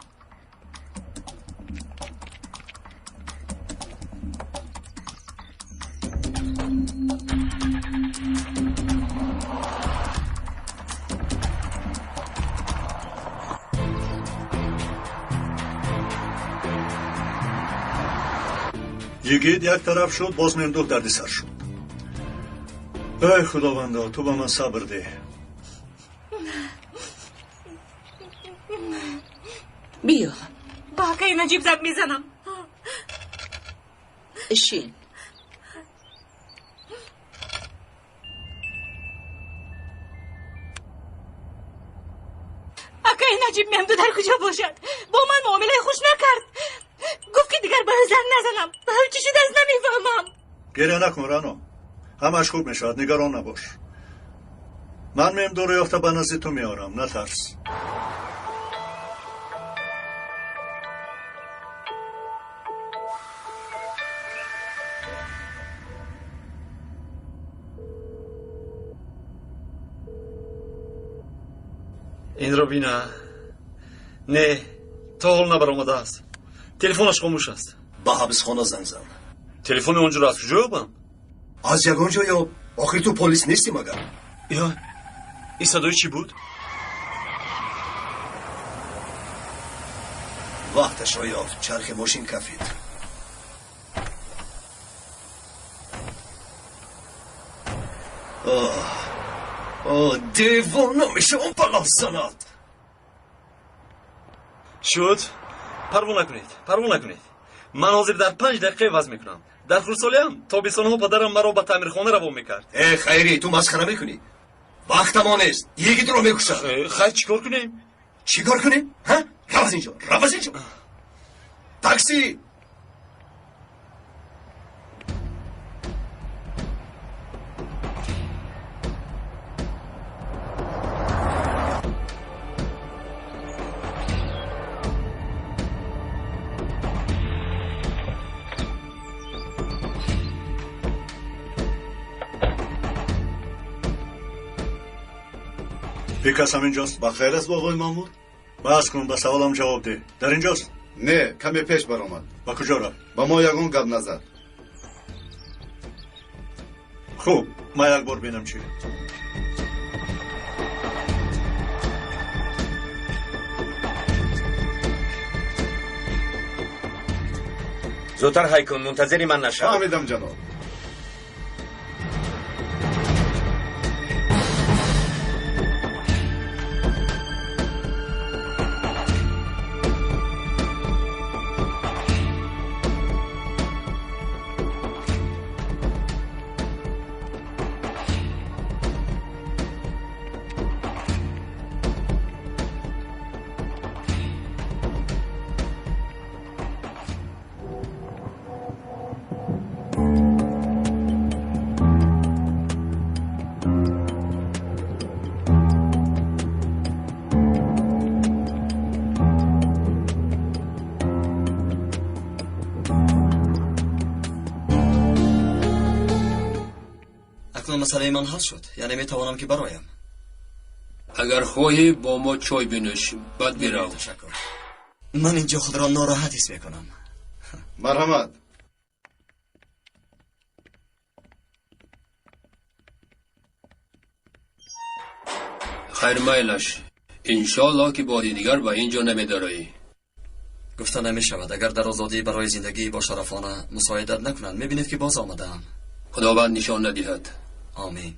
Йигит як тараф шуд, боз Мемдуҳ дардисар шуд. Эй худовандо, ту ба ман сабр деҳ. Биё. Ба акаи Наҷиб занг мезанам. Шин. Акаи Наҷиб, Мемду дар куҷо бошад? Бо ман муомилаи хуш накард. Гуфт ки дигар ба ӯ занг назанам. Ба ӯ чӣ шудааст, намефаҳмам. Гиря накун, Рано. Ҳамаш хуб мешавад, нигарон набош. Ман Мемдуро ёфта ба назди ту меорам, натарс. Инро бина. Не, то ҳол набаромадааст. Телефонаш хомӯш аст. Ба ҳабсхона занг зан. Телефони он ҷоро аз куҷо ёбам? Аз ягон ҷо ёб. Охир ту полис нестӣ магар? Ё, ин садои чӣ буд? Вақташро ёфт, чархи мошин кафид. Оҳ, оҳ, девона мешавам, балозанат. Шуд, парво накунед, парво накунед. Ман ҳозир дар 5 дақиқа иваз мекунам. Дар хурдсолиам тобистонҳо падарам маро ба таъмирхона равон мекард. Э хайрӣ, ту масхара мекунӣ? Вақтамо нест, йигитро мекушад. Хайр, чӣ кор кунем? Чӣ кор кунем? Ҳа? Рав аз инҷо, рав аз инҷо. Такси! Пикас ҳаминҷост? Ба хайр аст, оғои мамур? Бас кун, ба саволам ҷавоб деҳ. Дар инҷост? Не, каме пеш баромад. Ба куҷо рафт? Ба мо ягон гап назад. Хуб, ман як бор бинам чӣ. Зудтар ҳай кун, мунтазири ман нашав. Фаҳмидам, ҷаноб. Масъалаи ман ҳал шуд, яъне метавонам ки бароям. Агар хоҳӣ бо мо чой бинӯш, баъд бирав. Ташаккур. Ман инҷо худро нороҳат ҳис мекунам. Марҳамат. Хайр, майлаш, Иншоаллоҳ ки бори дигар ба ин ҷо намедароӣ. Гуфта намешавад, агар дар озодӣ барои зиндагӣ бошарафона мусоидат накунанд, мебинед ки боз омадаам. Худованд нишон надиҳад. Омин.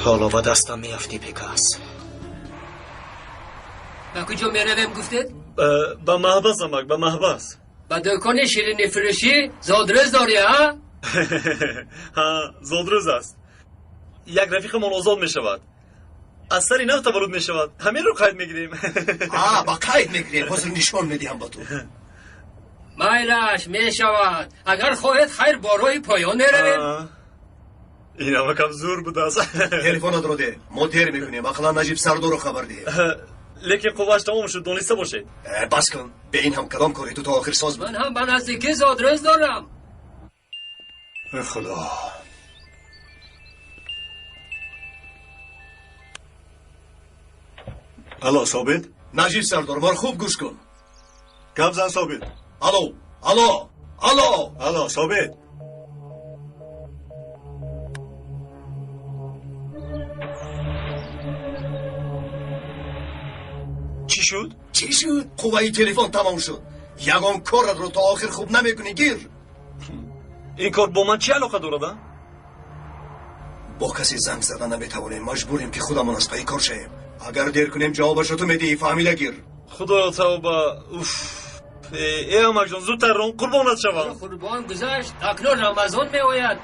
Ҳоло ба дастам меафтӣ, Пикас. Ба куҷо меравем, гуфтед? Ба маҳбас, амак, ба маҳбас. Ба дукони ширинифурӯшӣ зодрӯз дорӣ, ҳа? Ҳа, зодрӯз аст. Як рафиқамон озод мешавад. Аз сари нав таваллуд мешавад. Ҳаминро қайд мегирем. А, ба қайд мегирем. Ҳозир нишон медиҳам ба ту. Майлаш, мешавад. Агар хоҳед, хайр, бо роҳи поён меравем. Ин амакам зур будааст. Телефонатро де, мо дер мекунем. Ақаллан Наҷиб сардорро хабар диҳем. Лекин қуввааш тамом шуд, дониста бошед. Бас кун. Бе ин ҳам кадом кори ту то охир соз буд. Ман ҳам ба наздикӣ зодрӯз дорам. Э худо. Алло, Собит? Наҷиб сардор, маро хуб гӯш кун. Гап зан, Собит. Алло, алло, алло. Алло, Собит. Чӣ шуд? Чӣ шуд? Қувваи телефон тамом шуд. Ягон коратро то охир хуб намекунӣ, гир. Ин кор бо ман чӣ алоқа дорад, а? Бо касе занг зада наметавонем, маҷбурем ки худамон аз пайи кор шавем. Агар дер кунем, ҷавобашро ту медиҳӣ, фаҳмида гир. Худоё, тавба. Уф. Э амакҷон, зудтар рон, қурбонат шавам. Қурбон гузашт, акнун Рамазон меояд.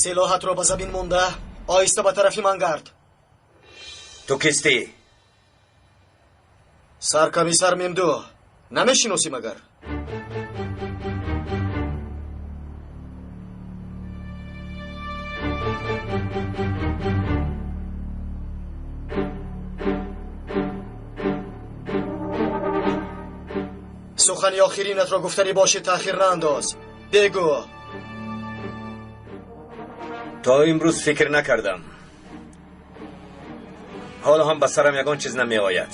Силоҳатро ба замин монда, оҳиста ба тарафи ман гард. Ту кистӣ? Саркомиссар Мемду. Намешиносӣ магар? Сухани охиринатро гуфтанӣ бошӣ, таъхир наандоз. Бегӯ. То имрӯз фикр накардам. Ҳоло ҳам ба сарам ягон чиз намеояд.